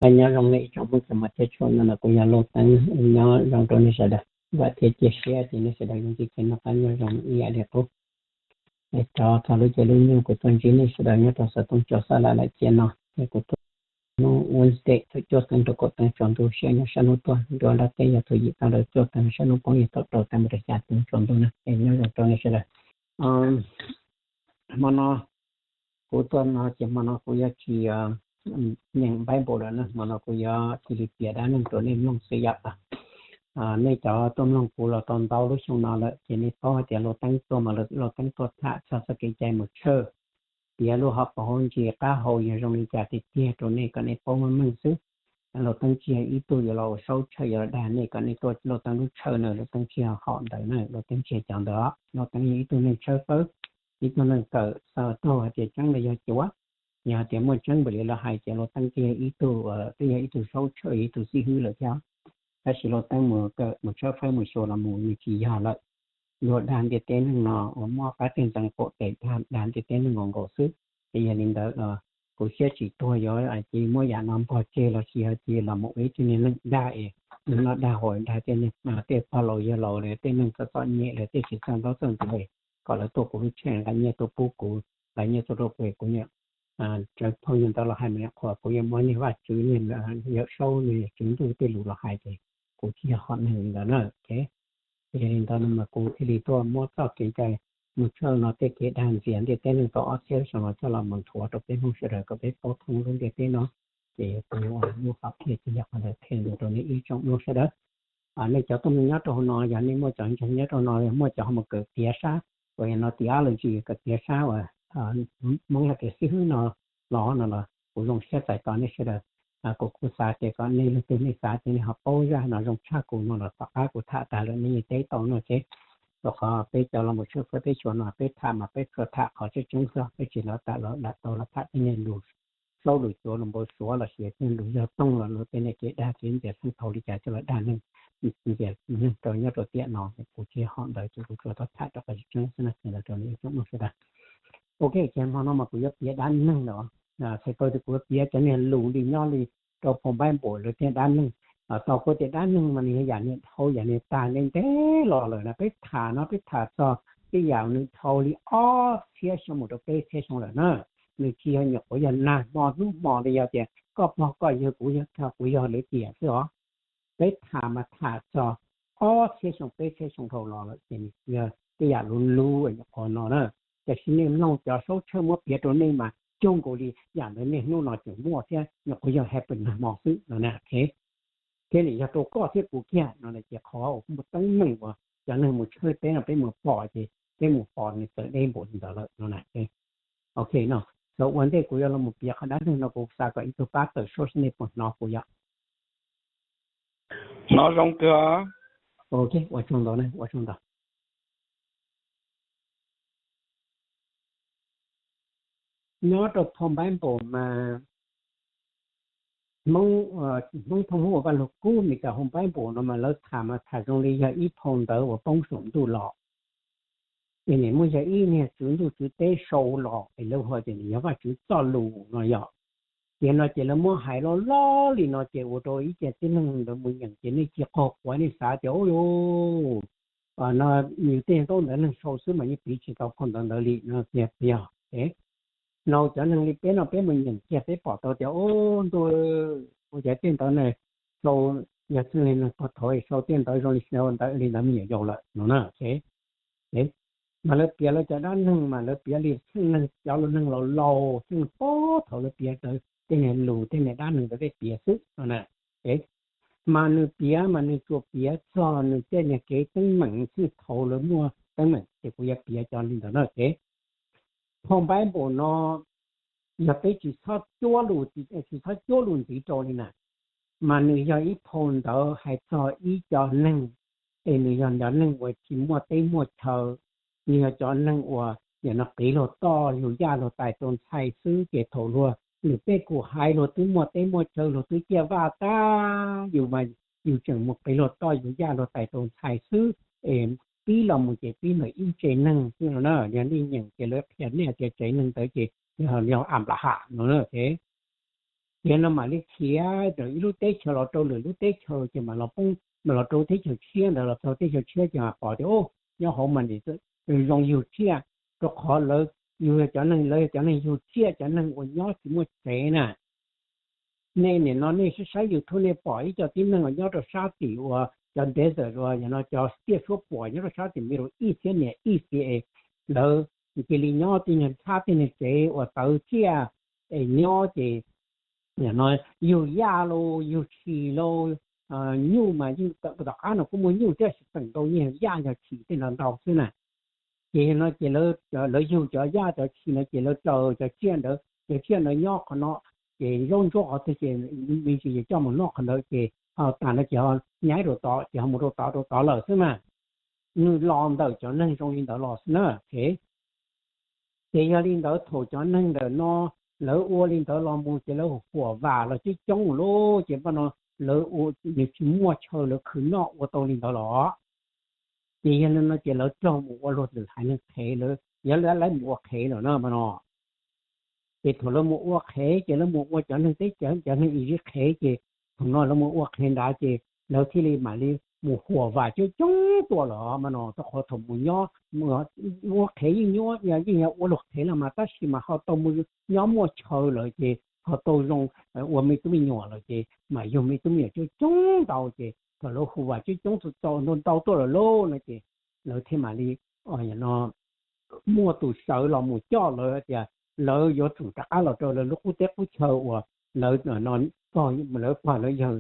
Nyob zoo nej ib tsoom phooj ywg mos thiab tshua, no kuv yog Lauj Teeb, nyob zoo rau nej sawv daws. Vam thiab cia siab tias nej sawv daws yuav ntsib kev noj qab nyob zoo ib yam li qub. Es rov txog lub caij lub nyoog kuv tuaj ntsib nej sawv daws nyob rau xov tooj tso xab lam laim cia no, es kuv tuaj hnub Wednesday thaum cuaj teev rau kaum teev tsaus ntuj, sij hawm nyob sab hnub tuaj, nruab nrab teb yog thaum yim teev rau cuaj teev, sab hnub poob yog thaum rau teev mus rau xya teev tsaus ntuj na. Es nyob zoo rau nej sawv daws. Hmo no kuv tuaj no ces hmo no kuv yuav tsis nyeem Bible lawm na, hmo no kuv yuav cia li piav dab neeg rau nej mloog xwb yom. Nej cov tuaj mloog kuv los tau ntau lub xyoo no lawm ces nej paub hais tias Lauj Teeb tuaj mas Lauj Teeb tuaj tham txog txoj kev cai mus tshawj, piav lub hauv paus hauv ntsis qab hau yog zoo li cas tiag tiag rau nej kom nej paub meej meej xwb. Lauj Teeb tsis yog ib tug yuav los ua saub tshawj yuav los dag nej kom nej tuaj Lauj Teeb lub tshawj na, Lauj Teeb tsis yog hom ntawd na, Lauj Teeb tsis yog cov ntawd. Lauj Teeb yog ib tug neeg tshawb fawb, ib tug neeg kawm xav taug hais tias tseeb los yog cuav. Yog hais tias muaj tseeb npaum li lawv hais ces Lauj Teeb twb yog ib tug, twb yog ib tug saub tshawj, ib tug xib hwb lawm thiab. Tab sis Lauj Teeb mus kawm mus tshawb fawb mus xyuas los mus nws tsis yog lawm. Luag dag ntiaj teb neeg no uas muab qab teg ntxeev qaum tes dag, dag ntiaj teb neeg nkaus nkaus xwb. Ces yog li ntawd los kuv siab tsis tuag yuav cia li muab yam no npog tseg los sis yog cia li los mus ua ib tug niag neeg dag es nim no dag hauv dag tej neeg, tej pog laus yawg laus los tej neeg txom txom nyem los tej tsis txawj ntaub txawj ntawv kom lawv tuaj kuv lub tsheb nqa nyiaj tuaj pub kuv, nqa nyiaj tuaj rau kuv, kuv niam tsawv phooj ywg ntawd los hais mas qhuas kuv yuav muab niag Vajtswv, niag yawm saub, niag tswv ntuj tej lus los hais ces kuv tsis yog hom neeg li ntawd na. Ces yog li ntawd no mas kuv thiaj li tuaj muab txoj kev cai mus tshawj no tej kev dag ntxias ntiaj teb neeg tau ob txhiab xyoo no coj los mus nthuav rau peb Hmoob sawv daws kom peb paub thooj lub ntiaj teb no. Ces kuv ua lub hom phiaj ces yog qhov ntawd qhia mus rau nej ib tsoom Hmoob sawv daws. Nej cov tuaj mloog nyob rau hauv no, yog nej muaj cov ntseeg nyob rau no, yog muaj cov ho mus kawm tiav sab uas yog no theology, kawm tiav sab uas Hmoob hais tias xib hwb no los no los kuv zoo siab txais tos nej sawv daws. Kuv kuj xav tias kom nej leej twg nej xav tias nej ho paub zaj no zoo tshaj kuv no los tom qab kuv tham tag lawm nej yeej teb tau no ces. Rau qhov peb cov los mus tshawb fawb teb chaws no peb tham mas peb tsuas tham qhov tseeb tseeb xwb, peb tsis los tham los dam tau los tham tej niag lus saub lus cuav lus npau suav los sis tej lus yog toog los luag tej niag kev dag kev ntxias xeeb thaum li cas coj los dag neeg, ntxias neeg rau nyob rau tiam no. Kuv tsis hom ntawd ces kuv tsuas tau tham rau qhov tseeb xwb na, qhia ntawd rau nej ib tsoom Hmoob sawv daws. Ok, ces hmo no mas kuv yuav piav dab neeg lawm. Txhais tau tias kuv yuav piav cov niag lus li nyob li rau phau Bible lawv tias dab neeg. Tau kuv tias dab neeg mas nws yog yam niag dhau yam niag tag ntev ntev los lawm na, peb tham no peb tham txog tej yam nws dhau li ob txhiab xyoo mus rau peb txhiab xyoo lawm na. Nws tsis yog nyuam qhuav yog nag hmo hnub hmo li yog tias koj pog koj yawg kuv yog kuv yog lawv tiam xwb os. Peb tham mas tham txog ob txhiab xyoo peb txhiab xyoo dhau los lawm ces nws yog tej yam luv luv nyuam qhuav no na. Tiam sis nej mloog cov saub tshawj muab piav rau nej mas cuag nkaus li yam ntawd niaj hnub no tseem muaj thiab nyuam qhuav yog happen nag hmo xwb no na. Thiab nim yog rau koj thiab kuv kiag no ces qhov uas kuv mus teeb meem uas cov neeg mus tshawb peb no peb mus pom ces peb mus pom nws txawv deb npaum li ntawd lawm no na. Ok no, txawm ua ntej kuv yuav los mus piav qhov dab neeg no kuv xav kom ib tug pab tawm suab seb nej puas hnov kuv yom. Hnov zoo kawg. Ok, ua tsaug ntau na, ua tsaug ntau. Nyob rau phau Bible mas Hmoob, Hmoob thoob Hmoob ua Vaj Lug Kub, Meskas phau Bible no mas lawv tham mas tham zoo li yog ib phau ntawv uas poob saum ntuj los. Ces nim muaj yog ib niag tswv ntuj tswv teb sau los es lawv hu tias nws yog Vajtswv txoj lus no yom. Ces no ces lawv muab hais loj loj li no ces ua rau ib co tib neeg ntawd mus nyeem ces nej cia li qaug quav, nej xav tias, u, no yus tej ntaub ntawv neeg sau xwb mas yeej piv tsis tau phau ntawv ntawd li no tiag tiag. No cov neeg li peb no peb mus nyeem kiag peb pom tau tias, u, ntuj, ua cas tej ntawd ne sau, yog txheej neeg pog thaud sau tej ntawd zoo li ntawd li ntawd me nyuam yaus lawm no na. Mas lawv piav lawv cov dab neeg mas lawv piav li txheej neeg, cov lus neeg laus laus txheej neeg pog thaud lawv piav ntawd tej niag lus tej niag dab neeg ntawd tej piav xwb no na. Mas nws piav mas nws tsuas piav txog nws tej niag kev teeb meem txheej thaud lawv muaj teeb meem ces kuv yuav piav cov li ntawd na. Ces phau Bible no yog peb tsis txhob cuab lus, tsis txhob cuab lus ntxiv rau li na, mas nws yog ib phau ntawv hais txog ib co neeg, es nws yog cov neeg uas tsis muaj teb muaj chaw, nws yog cov neeg uas nim no qiv luag toj yug yaj luag tais rau ntxhais xwb, ces thaum luag lwm tej kuj hais luag twb muaj teb muaj chaw luag twb ciaj vaj tag, yus mas yus tseem mus qiv luag toj yug yaj luag tais rau ntxhais xwb, es pib los mus ces pib ntawm ib tsev neeg xwb no na. Yog nej nyeem ces lawv qhia nej tias tsev neeg ntawd ces yog Anplaham no na. Ces no mam li khiav ntawm ib lub teb chaws los rau lwm lub teb chaws, ces mam los poob, mam los rau teb chaws tshiab ntawd, los txog teb chaws tshiab ces mam pom tias, o, nyob hauv mas nim zoo yug tsiaj, rau qhov lawv yug cov neeg, lawv yog cov neeg yug tsiaj, cov neeg uas nyob tsis muaj tsev na. Nej nim no nej saib saib YouTube nej pom ib co tib neeg uas nyob rau sab tim uas cov desert uas yog no cov tiaj suab puam nyob rau sab tim Middle East thiab niam East, lawv cia li nyob tib neeg thab tib neeg tsev uas tawv tsiaj es nyob ces no yug yaj los yug tshis los, nyuj mas yeej tom qab no kuj muaj nyuj thiab, tsis tseem ntau, yeej yog yaj yog tshis tej no ntau xwb na. Ces no ces lawv yug cov yaj cov tshis no ces lawv raws cov tsiaj ntawd, cov tsiaj ntawd nyob qhov no, ces zaub ntsuab qhov twg ces me ntsis ces coj mus noj qhov ntawd, ces ho tas no ces ho nyaib rau tod, ces ho mus rau tod rau tod lawm xwb mas. Nws los ntawm cov neeg zoo li ntawd los xwb na. Ces yog li ntawd thaum cov neeg ntawm no lawv ua li ntawd los mus ces lawv huam vam los coob coob lawm, ces npaj no lawv ua nws tsis muaj chaw lawv khwv noj ua tau li ntawd los. Ces yog li no ces lawv raug mus ua luag lwm haiv neeg qhev, lawv yog lawv mus ua qhev lawm no mas no. Ces thaum lawv mus ua qhev ces lawv mus ua cov neeg teb chaws, cov neeg Iziv qhev, ces thaum no lawv mus ua qhev nrad ces lawv thiaj li mam li mus huam vam coob coob tuaj los mas no, rau qhov thaum mus nyob ua qhev yeej nyob, yeej yog ua luag qhev los mas, tab sis mas ho tau mus nyob muaj chaw lawm ces ho tau zoo ua me tub me nyuam lawm ces mam yug me tub me nyuam coob coob ntau, ces thaum lawv huam vam coob coob txaus ntau ntau tuaj lawm lauj no ces lawv thiaj mam li no muaj tus sawv los mus coj lawv tias lawv yuav tsum rov qab los rau lawv lub qub teb qub chaw uas lawv no, lawv pog lawv yawg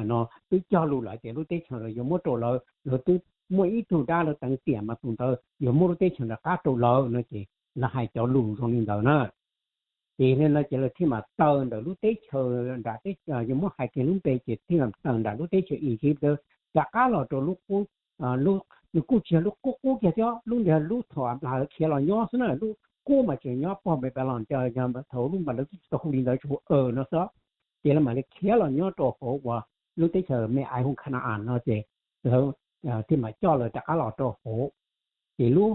no twb cog lus lawm tias lub teb chaws lawv yuav muab rau lawv, lawv twb muaj ib tug dab lawv teev tiam mas tus ntawd yuav muab lub teb chaws rov qab rau lawv no, ces lawv hais cov lus zoo li ntawd na. Ces li no ces lawv thiaj mam tawm ntawm lub teb chaws nram, yuav muab hais kiag lub npe ces thiaj mam tawm nram lub teb chaws Iziv ntawd rov qab los rau lub qub, nws kuj tsis yog lub qub qub kiag thiab, lub ntiag lub thaum lawv khiav los nyob xwb na, lub qub mas tseem nyob pog Npes Npas Los, thaum lub mas lawv twb tsis tau hu li ntawd, tsuas hu no xwb. Ces lawv mam li khiav los nyob rau hauv uas lub teb chaws me aiv hu Khana-as no ces lawv thiaj mam coj lawv rov qab los rau hauv. Ces lub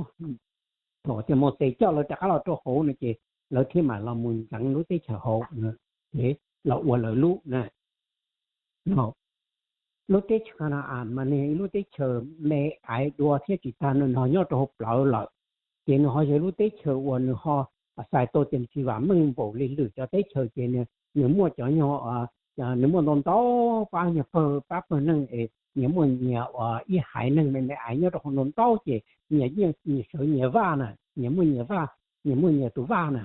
thaum tias Mauxes coj lawv rov qab los rau hauv no ces lawv thiaj mam los mus ntxeev lub teb chaws hauv, los ua lawv lub na. Lub teb chaws Khana-as mas nws yog ib lub teb chaws me aiv dua thiab tsis tag nws ho nyob rau hauv plawv lawm. Ces nws ho yog lub teb chaws uas nws ho xais tau tias tsis vam meej npaum li lwm cov teb chaws ces nws muaj cov nyuag, nws muaj ntau ntau pab nyuag pawg pab pawg neeg es nyias muaj nyias uas ib haiv neeg me me aiv nyob rau hauv ntau ntau ces nyias sawv nyias vaj na, nyias muaj nyias vaj, nyias muaj nyias tus vaj na.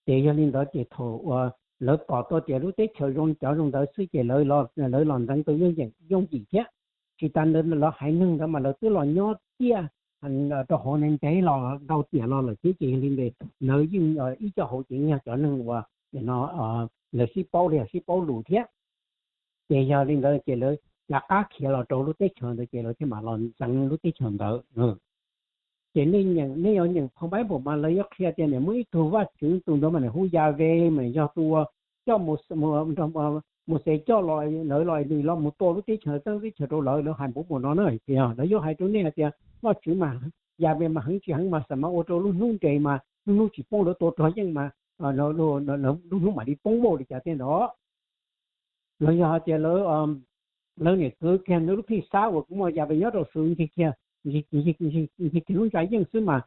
Ces yog li ntawd ces thaum uas lawv pom tau tias lub teb chaws zoo cov zoo ntawd xwb ces lawv los ntxeev tau yooj yim thiab. Tsis tas ntawd lawv haiv neeg ntawd mas lawv twb los nyob ciaj rau hauv ntev ntev los ntau tiam los lawm thiab, ces yog li ntawd lawv yeej ib co hauv ces yeej yog cov neeg uas no lawv sib paub li, sib paub lus thiab. Ces yog li ntawd ces lawv rov qab khiav los rau lub teb chaws ntawd ces lawv thiaj mam los ntxeev lub teb chaws ntawd. Ces nej yuav nyeem phau Npaib npaum mas lawv yuav qhia tias nim muaj ib tug Vajtswv, tus ntawd mas nws hu Yahweh mas yog tus uas coj Mauxes coj los, lawv los nws los mus tua lub teb chaws, txeeb teb chaws rau lawv, lawv hais npaum npaum no na. Lawv yuav hais rau nej hais tias Vajtswv mas, Yahweh mas heev tsis heev mas xam mas ua rau lub hnub nres mas lub hnub tsis poob, lawv tua rog yeej mas lub hnub mam li poob vauj li cas tej ntawd. Los yog hais tias lawv niam kwv kiag nws lub phij xab uas kuv muaj Yahweh nyob rau xwb ncig kiag, ncig kiag lub ntsa yeej xwb mas,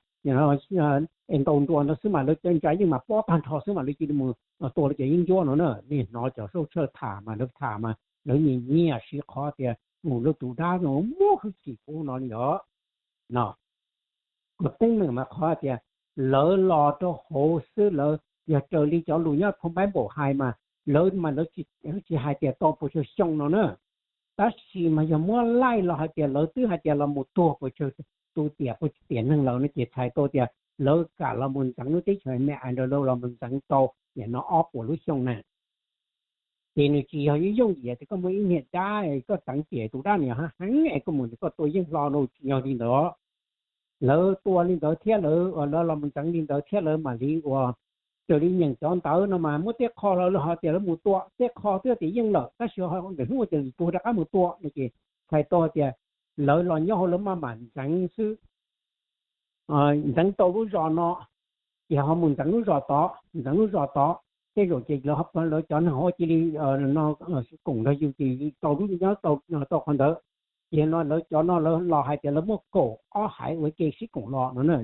es ntaus nruas ntawd xwb mas lawv ntsa yeej mas pob tag nrho xwb mas lawv cia li mus tua lawv cov yeeb ncuab no na. Nej hnov cov saub tshawj tham mas lawv tham mas lawv nyiam nyiam siv qhov tias lawv tus dab no muaj hwj chim kuv no li os. No, kuv teeb meem mas qhov tias lawv los rau hauv xwb, lawv yog raws li cov lus nyob phau Npaib npaum hais mas lawv mas lawv tsis hais tias tau puas tsawg xyoo no na. Tab sis mas yog muab laij los hais tias lawv twb hais tias los mus tuag puas tsawg tus tiam puas tiam neeg lawm no ces txhais tau tias lawv kam los mus ntxeev lub teb chaws me aiv ntawd los mus ntxeev tau nim no ob puas lub xyoo na. Ces nws tsis yog ib yooj yim tias koj muaj ib niag dab koj teev tiam tus dab nws yog heev es koj mus koj tua yeej hlo no, tsis yog li ntawd. Lawv tua li ntawd thiab lawv, lawv los mus ntxeev li ntawd thiab lawv mam li ua, raws li nyeem cov ntawv no mas muab tej qho los lawv ho tias lawv mus tua, tej qho twb tias yeej lawm tab sis ntawm hnub tias lwm tus rov qab mus tua no ces txhais tau tias lawv los nyob hauv lawv maj mam ntxeev xwb. Ntxeev tau lub zos no ces ho mus ntxeev lub zos tod, ntxeev lub zos tod, Tej zaum ces lawv cov neeg hauv cia li no sib koom nrog yus ces tau lub nyob tau qhov ntawd. Ces no lawv cov no lawv los hais tias lawv muaj kaum ob haiv ua ke sib koom los no na.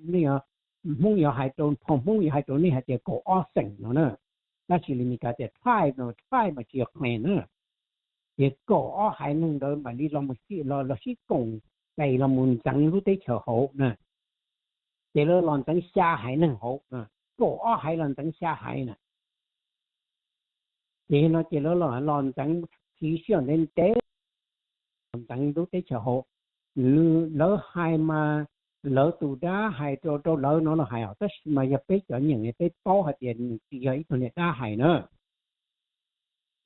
Nej, Hmoob yuav hais rau, phau Hmoob yuav hais rau nej hais tias kaum ob xeem no na. Tab sis li Meskas tias tribe no, tribe mas tsis yog clan na. Ces kaum ob haiv neeg ntawd mam li los sib koom tes los mus ntxeev lub teb chaws hauv na. Ces lawv los ntxeev xya haiv neeg hauv, kaum ob haiv los ntxeev xya haiv na. Ces no ces lawv los ntxeev, siv sij hawm ntev ntev ntxeev lub teb chaws hauv. Lawv hais mas lawv tus dab hais rau, rau lawv no los hais os, tab sis mas yog peb cov nyeem peb paub hais tias nws tsis yog ib tug niag dab hais na.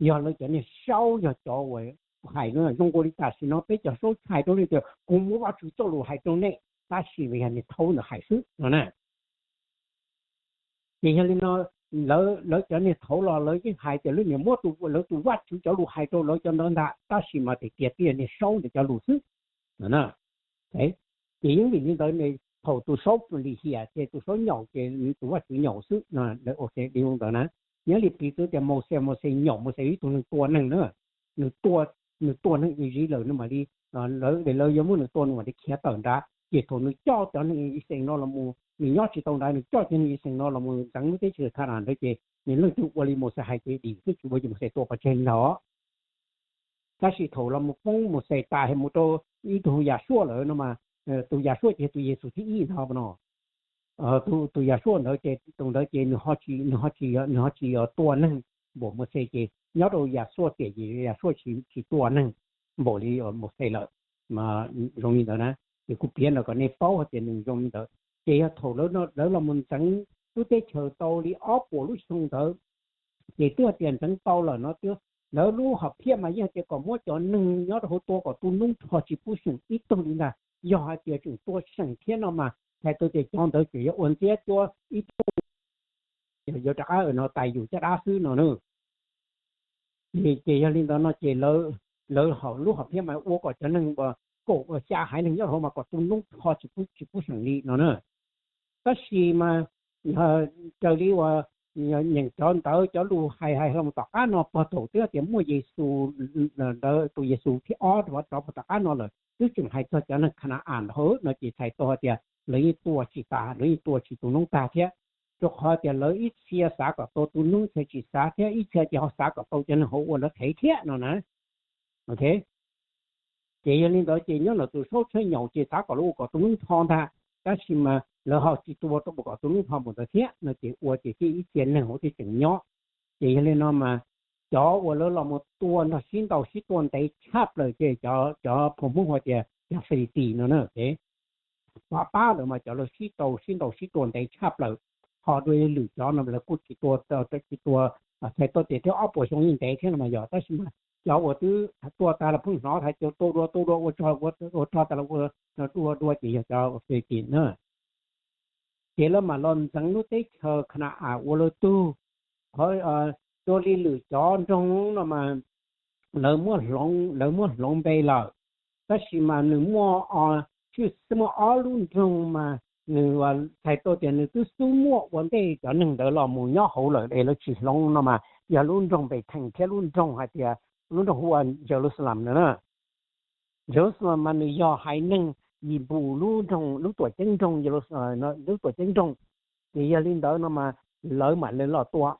Yog lawv cov niag saub, yog cov uas hais zoo nkaus li tam sim no peb cov saub hais rau nej tias kuv muab Vajtswv txoj lus hais rau nej, tab sis mas yog niag thaub ntawd hais xwb no na. Ces yog li no lawv cov niag thaub los lawv yeej hais tias lawv niag muab lawv tus Vajtswv cov lus hais rau lawv cov ntawd ntag, tab sis mas tiag tiag twb yog niag saub ntawd cov lus xwb no na. Ces yeej vim li ntawd thaum tus saub lim hiam ces tus saub nyaum ces tus Vajtswv nyaum xwb. Li ntawd na, nyob li piv txwv tias Mauxes, Mauxes nyaum, Mauxes ib tug neeg tua neeg na. Nws tua, nws tua neeg Iziv lawm no mam li, lawv yuav muab nws tua nws mam li khiav tawm nrad. Ces thaum nws coj cov neeg Ixayees no los mus, nws nyob tsis tau nrad, nws coj cov neeg Ixayees no los mus ntxeev lub teb chaws Khanas ntawd ces nws leej twg ua li Mauxes hais ces dim xwb, tsis ua ces Mauxes tua pov tseg li ntag. Tab sis thaum los mus poob Mauxes tas es mus rau ib tug Yahshua lawm no mas, tus Yahshua ces yog tus Yexus thib ib ntag no. Tus Yahshua ntawd ces tus ntawd ces nws ho tsis, nws ho tsis yog tua neeg npaum Mauxes, ces nyob rau Yahshua tiam ces Yahshua tsis tua neeg npaum li Mauxes lawm. Zoo li ntawd na, ces kuv piav ntawd kom nej paub hais tias nws zoo li ntawd. Ces yog thaum lawv los mus ntxeev lub teb chaws tau li ob puas lub xyoo ntawd, ces twb hais tias ntxeev tau lawm no, lawv lub hom phiaj mas yeej hais tias kom muab cov neeg nyob rau hauv tua kom tu noob rho tsis pub seem ib tug li ntag. Yog hais tias tseem tua seem thiab no mas txhais tau tias cov ntawd tseem yuav ua ntxiab cuab ib tug, yuav rov qab no tais yus caj dab xwb no na. Ces yog li ntawd no ces lawv lub hom phiaj mas ua kom cov neeg uas kaum xya haiv neeg nyob hauv mas kom tu noob rho tsis pub, tsis pub seem li no na. Tab sis mas raws li uas nyeem cov ntawv cov lus hais hais los tom qab no, puag thaum twb tias muaj Yexus ntawd, tus Yexus thib ob rov rov puag tom qab no lawm twb tseem hais txog cov neeg Khana-as ntawd no ces txhais tau hais tias lawv yeej tua tsis tas, lawv yeej tua tsis tu noob tag thiab. Rau qhov tias lawv ib txhia xav kom tau tu noob, txhia tsis xav thiab, ib txhia ces ho xav kom tau cov neeg hauv ua lawv qhev thiab no na. Ces yog li ntawd ces nyob ntawm tus saub tshab nyaum ces xav kom lawv ua kom tu noob rho ntag, tab sis mas lawv ho tsis tua rau kom tu noob rho npaum ntawd thiab no ces ua ces thiaj ib txhia neeg hauv thiaj tseem nyob. Ces yog li no mas cov uas lawv los mus tua nrog sib ntaus sib tua ntev tshaj plaws ces cov phau Hmoob hu tias cov Filistis no na. Pab pab lawm mas cov lawv sib tau sib ntaus sib tua ntev tshaj plaws, ho dua lwm cov no lawv kuj tsis tua, tsis tua, txhais tau tias thiab ob puas xyoo yeej ntev thiab no mas yog, tab sis mas cov uas twb tua tas los pheej hnov hais tias tua dua tua dua ua tsog ua tsog tas los ua dua dua ces yog cov Filistis na. Ces lawv mam los ntxeev lub teb chaws Khana-as ua lawv tug. Qhov, dua li lwm cov nroog no mas lawv muab hloov, lawv muab hloov npe lawm, tab sis mas nws muaj, tshwj xeeb muaj ob lub nroog mas nws txhais tau tias nws twb xub muaj ua ntej cov neeg ntawd los mus nyob hauv lawm es lawv tsis hloov no mas yog lub nroog Npethees thiab lub nroog hais tias, lub nroog hu ua Jerusalem no na. Jerusalem mas nws yog haiv neeg Yipus lub nroog, lub tuam ceeb nroog, lub tuam ceeb nroog. Ces yog li ntawd no mas lawv mam li los tua.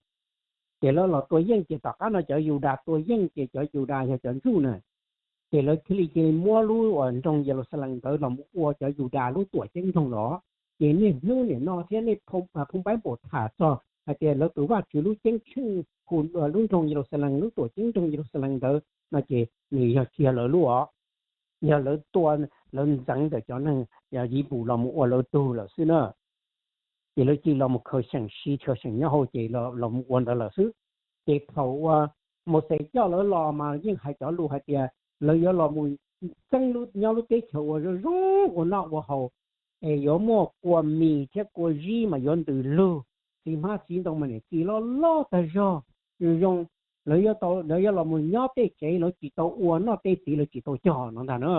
Ces lawv los tua yeej ces tom qab no cov Yudas tua yeej ces cov Yudas yog cov ntsuj na. Ces lawv thiaj li cia li muab lub uas nroog Yeluxalees ntawd los mus ua cov Yudas lub tuam ceeb nroog los. Ces niaj hnub nim no thiab nej phoo paib npaum tham txog hais tias lawv tus Vajtswv lub ceeb tsheej hu lub nroog Yeluxalees, lub tuam ceeb nroog Yeluxalees ntawd no ces nws yog tsis yog lawv lub os, yog lawv tua, lawv ntxeev ntawm cov neeg Yipus los mus ua lawv tug lawm xwb na. Ces lawv cia li los mus khaws seem, siv khaws seem nyob hauv ces los mus ua ntawd lawm xwb. Ces thaum uas Mauxes coj lawv los mas yeej hais cov lus hais tias lawv yuav los mus txeeb nyob lub teb chaws uas zoo zoo ua noj ua haus, es yuav muaj kua mis thiab kua zib mas yuav ntws lug, txiv hmab txiv ntoo mas niam txiv loj loj tag zog, zoo zoo. Lawv yuav tau, lawv yuav los mus nyob tej tsev, lawv tsis tau ua noj tej txiv lawv tsis tau cog no ntag na.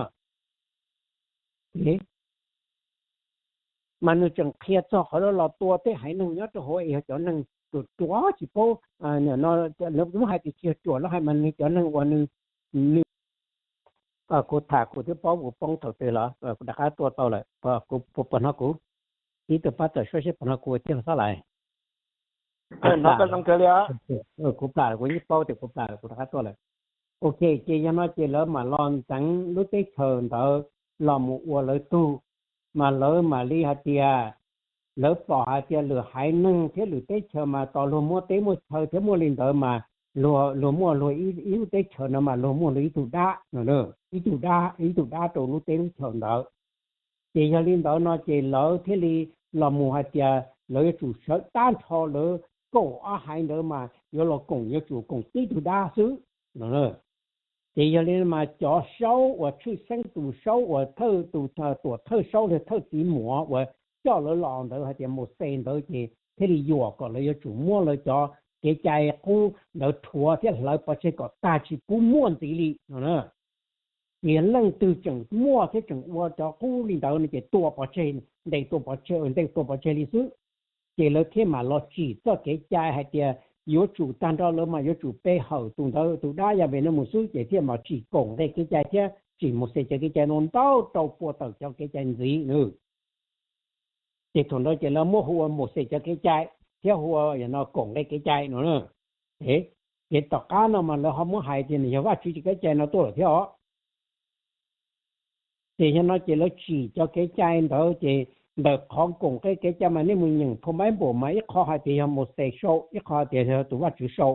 Mas nws tseem qhia txog qhov lawv los tua tej haiv neeg nyob rau hauv es yog cov neeg ruam ruam tsis paub, no lawv muab hais tias tsis yog ruam, lawv hais mas nws cov neeg uas nws, nws, kuv tham kuv twb paub kuv poob thaum twg los kuv rov qab tuaj tau lawm, puas hnov kuv? Ib tug pab tawm suab seb puas hnov kuv thiaj los xob lais. Kuv plam, kuv yeej paub tias kuv plam lawm, kuv rov qab tuaj lawm. Ok, ces yog no ces lawv mam los ntxeev lub teb chaws ntawd los mus ua lawv tug, mas lawv mam li hais tias, lawv pom hais tias lwm haiv neeg thiab lwm teb chaws mas tos luag muaj teb muaj chaw thiab muaj li ntawd mas luag, luag muaj luag ib lub teb chaws no mas luag muaj luag ib tug dab no, ib tug dab, ib tug dab rau lub teb lub chaws ntawd. Ces yog li ntawd no ces lawv thiaj li los mus hais tias lawv yuav tsum sawv tag nrho lawv kaum ob haiv ntawd mas yuav los koom, yuav tsum koom tib tug dab xwb no. Ces yog li mas cov saub uas tshwj xeeb tus saub uas thawj, tus tuam thawj saub los thawj txiv muam uas coj lawv los ntawd hais tias Mauxes ntawd ces thiaj li yuam kom lawv yuav tsum muab lawv cov kev cai qub ntawd rhuav thiab hlawv pov tseg kom tag tsis pub muaj ntxiv li no. Ces leej twg tseem muaj thiab tseem ua cov qub li ntawd no ces tua pov tseg, ntes tua pov tseg, ntes tua pov tseg li xwb. Ces lawv thiaj mam los tsim txoj kev cai hais tias yuav tsum tag nrho lawv mas yuav tsum pe hawm tus ntawd, tus dab Yahweh no mus xwb, ces thiaj mam tsim koom nqe kev cai thiab tsim Mauxes cov kev cai no ntau rau pua tawm cov kev cai ntxiv no. Ces thaum ntawd ces lawv muab hu ua Mauxes cov kev cai thiab hu ua no koom nqe kev cai no. Ces tom qab no mas lawv ho muab hais tias nws yog Vajtswv cov kev cai no tuaj lawm thiab os. Ces yog no ces lawv tsim cov kev cai ntawd ces ntawm qhov koom nqe kev cai mas nej mus nyeem phau Npaiv Npaum mas ib qho hais tias yog Mauxes sau, ib qho hais tias yog tus Vajtswv sau.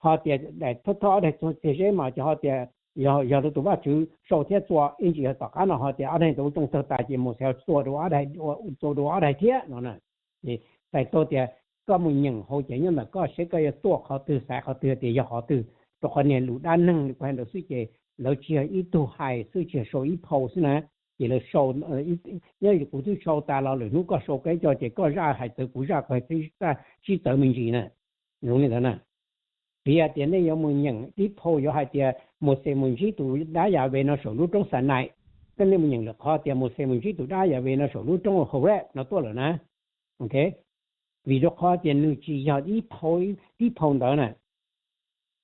Ho tias daim thawj thawj ob daim txog txiag zeb mas ces ho tias yog, yog tus Vajtswv sau thiab txua, ib ntsis yog tom qab no ho tias ob daim ntawd ua tsoo tawg tas ces Mauxes ho txua dua, txua dua ob daim thiab no. Ces txhais tau tias koj mus nyeem hauv ces nyob ntawm koj seb koj yuav tuaj qhov twg, xaiv qhov twg tias yog qhov twg, rau qhov niag lus dab neeg li kuv hais ntawd xwb ces lawv tsis yog ib tug hais xwb, tsis yog sau ib phau xwb na. Ces lawv sau, nyob kuv twb sau tas los lwm hnub koj sau keb coj ces koj zaj hais txawv kuv zaj, kuv hais sib txawv me ntsis na. Zoo li ntawd na. Vim hais tias nej yuav mus nyeem tib phau yuav hais tias Mauxes mus ntsib tus dab Yahweh no saum lub roob Xanais, thiab nej mus nyeem lwm qhov tias Mauxes mus ntsib tus dab Yahweh no saum lub roob Horeb no tuaj lawm na. Vim rau qhov tias nws tsis yog ib phau, tib phau ntawd na.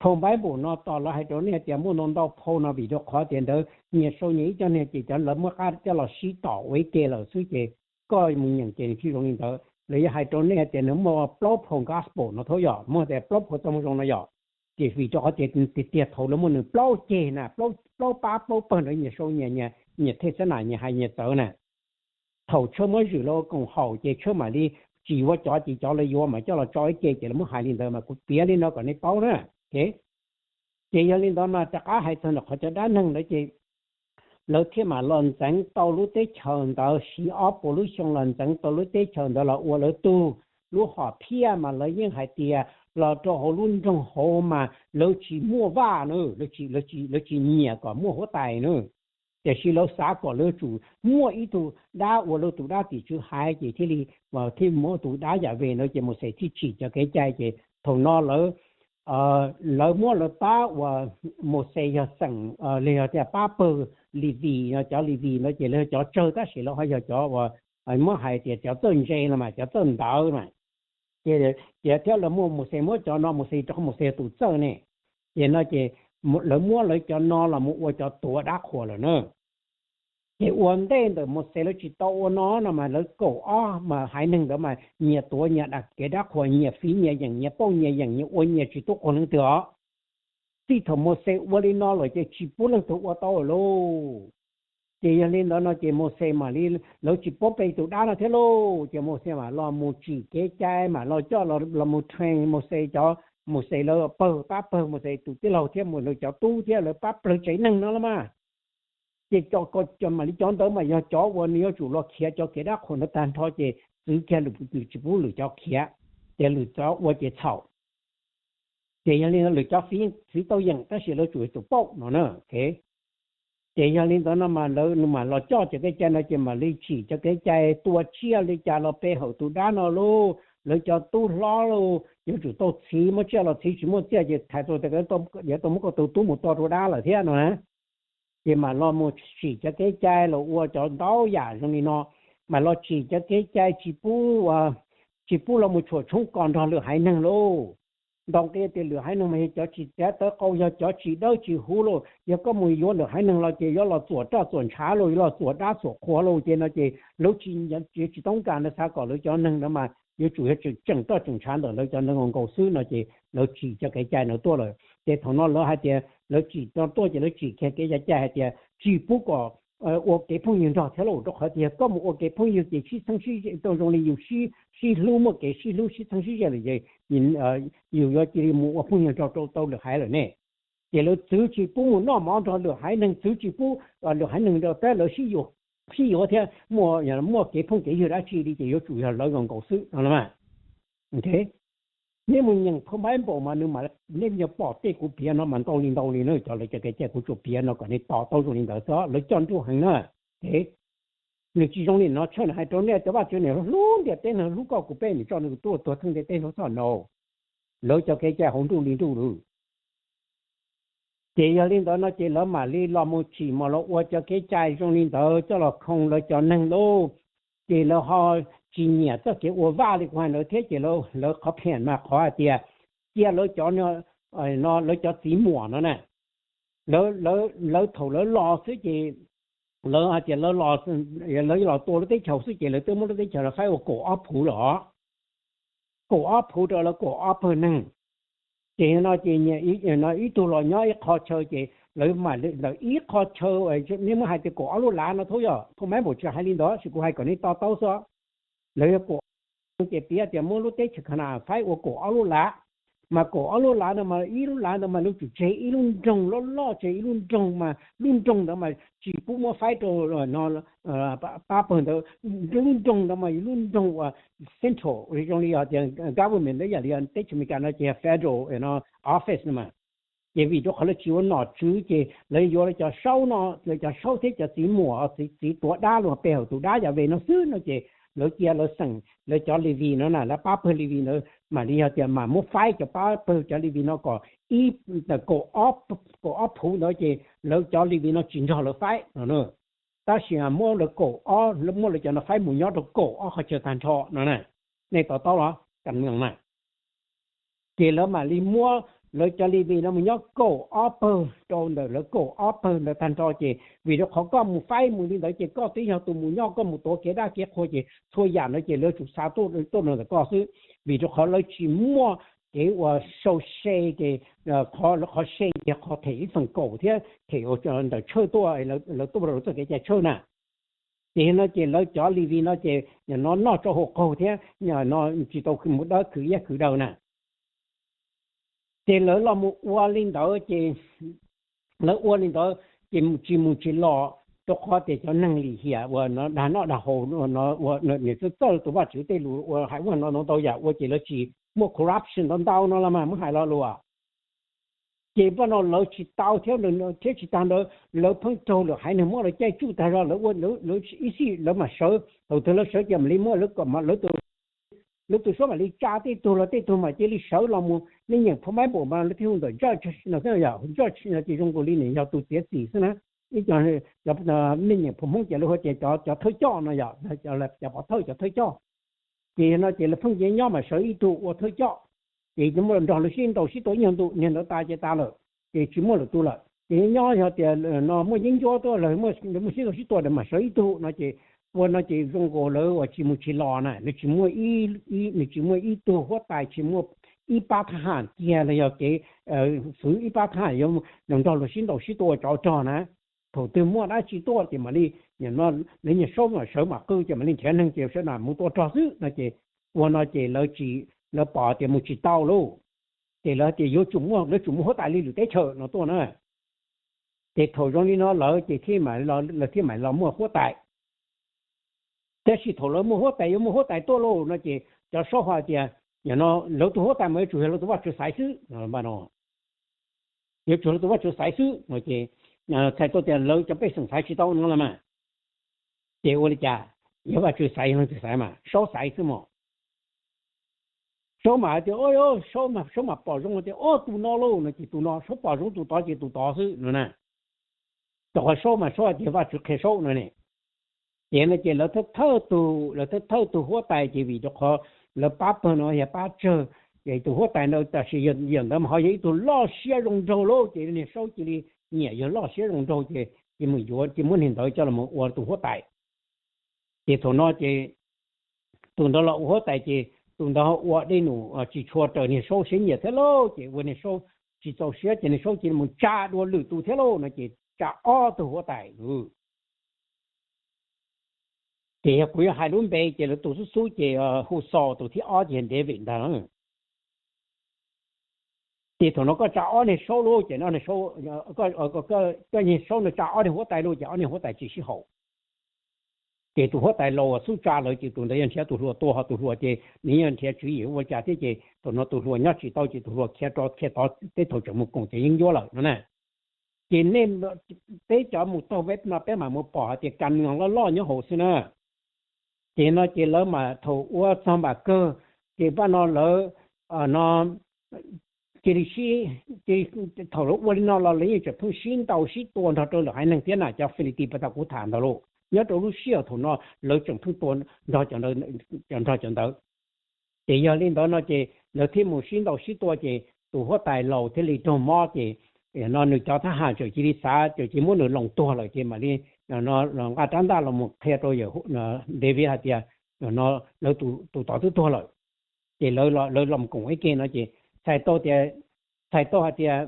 Phau Npaiv Npaum no tos lawv hais rau nej tias muaj ntau ntau phau no vim rau qhov tias ntawd nyias sau nyias ib co niag ces cov lawv muab qab coj los sib tom ua ib ke lawm xwb ces koj mus nyeem ces nws tsis zoo li ntawd. Lawv yuav hais rau nej tias nws muaj plaub phau gospel no thiab yom, muaj tias plaub phau txoj moo zoo no yom. Ces vim rau qhov tias tiag tiag thaum lawv muaj nws plaub ceg na, plaub pab plaub pawg ntawd nyias sau nyias, nyias thej xab nam nyias hais nyias txawv na. Thaum tshawb muab zwm los ua koom haum ces tshawb mam li tsis yuav cov, ces cov lawv yuav mas coj los tso ib ce ces lawv muab hais li ntawd mas kuv piav li no kom nej paub na. Ces yog li ntawd mas rov qab hais txog ntawm qhov cov dab neeg ntawd ces lawv thiaj mam los ntxeev tau lub teb chaws ntawd, siv ob puas lub xyoo los ntxeev tau lub teb chaws ntawd los ua lawv tug. Lub hom phiaj mas lawv yeej hais tias los rau hauv lub nroog hauv mas lawv tsis muaj vaj na, lawv tsis nyiam kom muaj huab tais na. Tiam sis lawv xav kom lawv yuav tsum muaj ib tug dab ua lawv tus dab tim tswv haiv ces thiaj li, thiaj muab tus dab Yahweh ntawd ces Mauxes thiaj tsim cov kev cai ces thaum no lawv, lawv muab lawv pab uas Mauxes yog xeem, los yog tias pab pawg Levis, cov Levis ntawd ces lawv yog cov tsawg tab sis lawv ho yog cov uas muab hais tias cov txawj ntse no mas, cov txawj ntawv mas. Ces, ces thiab lawv muab Mauxes, muab cov no Mauxes rau qhov Mauxes yog tus txawj ne. Ces no ces lawv muab lawv cov no los mus ua cov tuav dab qhuas lawm na. Ces ua ntej ntawm Mauxes lawv tsis tau ua no no mas lawv kaum ob mas haiv neeg ntawd mas nyias tuav nyias kev dab qhuas, nyias fiv nyias yeem, nyias pauj nyias yeem, nyias ua nyias tsis tub quas leej twg os. Txij thaum Mauxes ua li no lawm ces tsis pub leej twg ua tau lawm lauj. Ces yog li ntawd no ces Mauxes mam li, lawv tsis paub pe tus dab no thiab lauj, ces Mauxes mam los mus tsim kev cai, mam los coj los mus train Mauxes cov, Mauxes lawv pawg, pab pawg Mauxes tus tij laug thiab mus lawv cov tub thiab lawv pab plawg tsev neeg no los mas. Ces mam li cov ntawd mas yog cov uas nws yuav tsum los khiav cov kev dab qhuas ntawd tag nrho ces txwv kiag lwm, tsis pub lwm cov khiav, ces lwm cov ua ces txhaum. Ces yog li ntawd lwm cov fiv tau yeem tab sis lawv tsum tus pauj no na. Ces yog li ntawd no mas lawv mam los coj cov kev cai no ces mam li tsim cov kev cai tua tsiaj li cas los pe hawm tus dab no lauj, lawv cov tub hlob lauj, yuav tsum tau txhiv, muab tsiaj los txhiv tsis muaj tsiaj ces thais tau tias yuav tau muab koj tus tub mus tua rau dab lawm thiab no na. Ces mam los mus tsim cov kev cai los ua cov ntau yam zoo li no, mam los tsim cov kev cai tsis pub, tsis pub los mus tshuam tshoob kos nrog lwm haiv neeg lauj. Ntau qhia tias lwm haiv neeg mas yog cov tsis tav tawv qau, yog cov tsis dawb tsis huv lauj. Yog koj mus yuav lwm haiv neeg los ces yuav los txuam roj txuam ntshav lauj, yuav los txuam dab txuam qhua lauj, ces no ces lawv tsis, tsis toob kas no, xav kom lawv cov neeg no mas yuav tsum yog tseem roj tseem ntshav ntawm lawv cov neeg nkaus xwb no ces lawv tsim cov kev cai no tuaj lawm. Ces thaum no lawv hais tias lawv tsim no tuaj ces lawv tsim kiag kev cai hais tias tsis pub kom ua kev phooj ywg nrog thiab lauj, rau qhov tias yog koj mus ua kev phooj ywg ces sib txheeb sib ze tau zoo li yus sib hlub, muaj kev sib hlub sib txheeb sib ze lawm ces yus yuav cia li mus ua phooj ywg nrog rau tau lwm haiv lawm ne. Ces lawv txwv tsis pub mus noj mov nrog lwm haiv neeg, txwv tsis pub lwm haiv neeg nrog peb lawv sib yuav thiab muaj kev phooj kev ywg dab tsi li ces yuav tsum yog lawv nkaus xwb no. Nej mus nyeem phau Bible mas nws mas, nej yuav pom tej kuv piav no mas ntau li ntau li na, cov lawv cov kev cai kuv tsuas piav no kom nej to taub zoo li ntawd xwb, lawv coj nruj heev na. Nws tsis zoo li no, tshaj nws hais rau nej tias Vajtswv niam hlub ntiaj teb no, hlub koj kuv peb, nws tso nws tus tub tuag theej ntiaj teb hlub txhoj no. Lawv cov kev cai hauv nruj li nruj lawm. Ces yog li ntawd no ces lawv mam li los mus tsim mos los ua cov kev cai zoo li ntawd coj los khoo lawv cov neeg lauj. Ces lawv ho tsis nyiam txoj kev ua vaj li kuv hais ntawd thiab ces lawv qhov pheem mas qhov hais tias cia lawv cov, no lawv cov txiv muam no na, lawv thaum lawv los xwb ces lawv hais tias lawv los, lawv los tua lub teb chaws xwb ces lawv twb muab lub teb chaws no faib ua kaum ob phuv lawm os. Kaum ob phuv rau lawv kaum ob pawg neeg. Ces no ces ib tug los nyob ib qho chaw ces lawv mam li ntawm ib qho chaw, nej muab hais tias kaum ob lub lav no, thaum yog phau Bible tsis hais li ntawd, sis kuv hais kom nej to taub xwb. Lawv yog kaum ob ces piav tias muab lub teb chaws Kanas faib ua kaum ob lub lav. Mas kaum ob lub lav no mas ib lub lav ntawd mas lawv tsum tseg ib lub nroog loj loj, tseg ib lub nroog mas lub nroog ntawd mas tsis pub muab faib rau pab pawg ntawd. Lub nroog ntawd mas yog lub nroog uas central, zoo li tias government ntawd, yam li teb chaws Amelikas no ces yog federal office no mas. Ces vim rau qhov lawv tsis ua nom tswv ces lawv yuav lawv cov saub no, lawv cov saub thiab cov txiv muam, txiv tuav dab los pe hauv tus dab Yas Ves no xwb no ces lawv cia lawv xeem lawv cov Levis no na, lawv pab pawg Levis ntawd mam li yog tias mam muab faib cov pab pawg cov Levis no kom ib, kaum ob phuv ntawd ces lawv cov Levis no tsis nrog lawv faib no. Tab sis muab lawv kaum ob, muab lawv cov no faib mus nyob rau kaum ob qhov chaw tag nrho no na. Nej to taub los kam no na. Ces lawv mam li muab lawv cov Levis no mus nyob kaum ob pawg rau ntawm lawv kaum ob pawg ntawd tag nrho ces vim rau qhov koj mus faib mus li ntawd ces koj twb yog tus mus nyob, koj mus tuav kev dab kev qhua ces txhua yam no ces lawv tsum xa tuaj rau ntawm koj xwb. Vim rau qhov lawv tsis muaj kev ua sau se ces qhov se ces qhov them ib feem kaum thiab them ntawm tshawj tuaj, lawv tuaj rau lawv txoj kev cai tshawj na. Ces no ces lawv cov Levis no ces nim no noj tsau haus qaug thiab no tsis tau mus dawb khwv iab khwv daw na. Ces lawv los mus ua li ntawd ces lawv ua li ntawd ces tsis mus tsis los, rau qhov tias cov neeg lim hiam uas no dag noj dag haus no ua niam txawj txawj tus Vajtswv tej lus uas hais ua no ntau yam ua ces lawv tsis muaj corruption ntau ntau no los mas muab hais lo lus. Ces paj no lawv tsis tau thiab, thiab tsis tag ntawd lawv pheej raug lwm haiv neeg muab lawv caij tsuj tag zog, lawv ua lawv ib sij lawv mam sawv, thaum twg lawv sawv ces mam li muab lawv kom lawv tus, lawv tus suab mam li tsa tej tug los tej tug mam cia li sawv los mus. Nej nyeem phau Bible mas lawv thiaj hu ntawm judge no xwb, judge no ces zoo nkaus li nws yog tus txiav txim xwb na. Ib co, nej nyeem phau Hmoob ces lawv hu tias cov thawj coj no yom, cov pov thawj, cov thawj coj. Ces no ces lawv pheej nyob mas sawv ib tug ua thawj coj, ces muab nrog lawv sib ntaus sib tua ib nyuag ntu, niag ntawd tas ces tas lawm, ces tsis muaj lwm tus lawm. Ces nyob yog tias no muaj yeeb ncuab tuaj los muaj sib ntaus sib tua mas sawv ib tug no ces ua no ces zoo nkaus lawv uas tsis mus tsis los na, lawv tsis muaj, nws tsis muaj ib tug huab tais, tsis muaj ib pab thab ham kiag los yog kev xwv ib pab thab ham yuav nrog luag sib ntaus sib tua tsov rog na. Thaum twg muaj dab tsi tuaj ces mam li, lawv nyias saub mam sawv mam qw ces mam li nrhiav neeg ces sawv daws mus tua rog xwb no ces ua no ces lawv tsis, lawv pom tias mus tsis tau lauj. Ces lawv tias yuav tsum muaj, lawv tsum muaj huab tais li lwm teb chaws no tuaj na. Ces thaum zoo li no lawv ces thiaj, lawv thiaj mam los muaj huab tais. Tab sis thaum lawv muaj huab tais, yuav muaj huab tais tuaj lauj no ces cov saub hais tias, no lawv tus huab tais mas yuav tsum yog lawv tus vaj tswv xaiv xwb no. Yuav tsum lawv tus vaj tswv xaiv xwb no ces txhais tau tias lawv cov pej xeem xaiv tsis tau no los mas. Ces ua li cas, yog vaj tswv xaiv, yog leej twg xaiv mas saub xaiv xwb mos. Saub mam hais tias, saub mam pom zoo tias, o, tus no lauj no ces tus no, saub pom zoo tus tod ces tus tod xwb no na. Rau qhov saub mas saub hais tias vaj tswv qhia saub no ne. Ces no ces lawv thawj thawj tus, lawv thawj thawj tus huab tais ces vim rau qhov lawv pab pawg no yog pab tsawg. Ces tus huab tais ntawd tam sim yog ntawd mas ho yog ib tug loj siab zoo nraug lauj, ces niag saub cia li nyiam yog loj siab zoo nraug ces cia mus yuav cia muab niag ntawd coj los ua tus huab tais. Ces thaum no ces tus ntawd los ua huab tais ces tus ntawd ua dej num tsis tshua raws niag saub siab nyiam thiab lauj, ces ua niag saub tsis txaus siab ces niag saub cia li mus tsa dua lwm tus thiab lauj no ces tsa ob tug huab tais. Ces yog kuv yuav hais lub npe ces lawv tus xub xub ces hu xos tus thib ob ces yog David ntag. Ces thaum no koj tsa ob niag saub lauj ces koj niag saub no tsa ob niag huab tais lauj ces ob niag huab tais tsis sib haum. Ces tus huab tais laus xub tsa lawm ces tus ntawd yog nrhiav tus hluas tua ho tus hluas ces nws yog nrhiav tswv yim ua cas thiab ces thaum no tus hluas nyob tsis tau ces tus hluas khiav rov khiav tod teb thaum tseem mus koom ces yeeb ncuab lawm no na. Ces nej peb cov mus taug peb no peb mam mus pom hais tias ka mws loj loj nyob hauv xwb na. Ces no ces lawv mas thaum ua txog npam kawg ces paj no lawv no cia li sib, thaum lawv ua li no los lawv yeej tseem pheej sib ntaus sib tua nrog rau lwm haiv neeg thiab na, cov Filistis pas tas kuv tham ntawd lauj, nyob rau lub sij hawm thaum no lawv tseem pheej tua nrog cov ntawd. Ces yog li ntawd no ces lawv thiaj mus sib ntaus sib tua ces tus huab tais laus thiaj li raug mob ces no nws cov thab ham tseem cia li xav tseem cia li muab nws loos tuag lawm ces mam li nqa rab ntaj los mus qhia rau David hais tias no lawv tus tod twb tuag lawm. Ces lawv los koom ib ke no ces txhais tau tias, txhais tau hais tias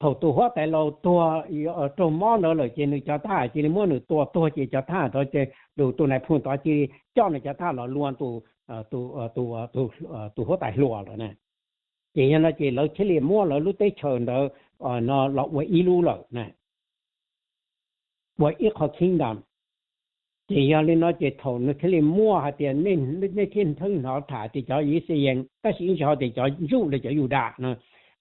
thaum tus huab tais laus tuag raug mob ntawd lawm ces nws cov thab ham cia li muab nws tua tuag ces cov thab ham tod ces tus nais phoo tod cia li coj nws cov thab ham los lua tus huab tais hluas lawm na. Ces yog no ces lawv thiaj li muab lawv lub teb chaws ntawd no los ua ib lub lawm na, ua ib qho kingdom. Ces yog li no ces thaum nws thiaj li muaj hais tias nej thiaj hnov tham tias cov Yixayees tab sis ib ntsis ho tias cov Zuj los cov Yudas no,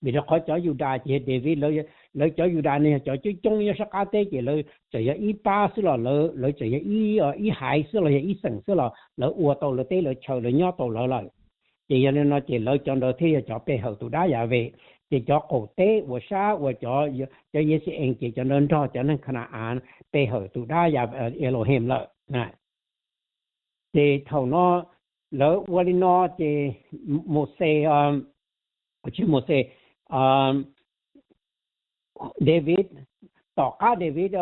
vim rau qhov cov Yudas ces yog David, lawv cov Yudas no yog cov coob coob nyob sab qab teb ces lawv txawm yog ib pab xwb los lawv txawm yog ib haiv xwb los yog ib xeem xwb los lawv ua tau lawv teb lawv chaw lawv nyob tau lawv lawm. Ces yog li no ces lawv cov ntawd thiaj yog cov pe hawm tus dab Yas Ves. Ces cov qaum teb uas sab uas cov Yixayees ces cov ntawd nrog cov neeg Khana-as pe hawm tus dab Elohim lawm. Ces thaum no lawv ua li no ces Mauxes, tsis Mauxes, David, tom qab David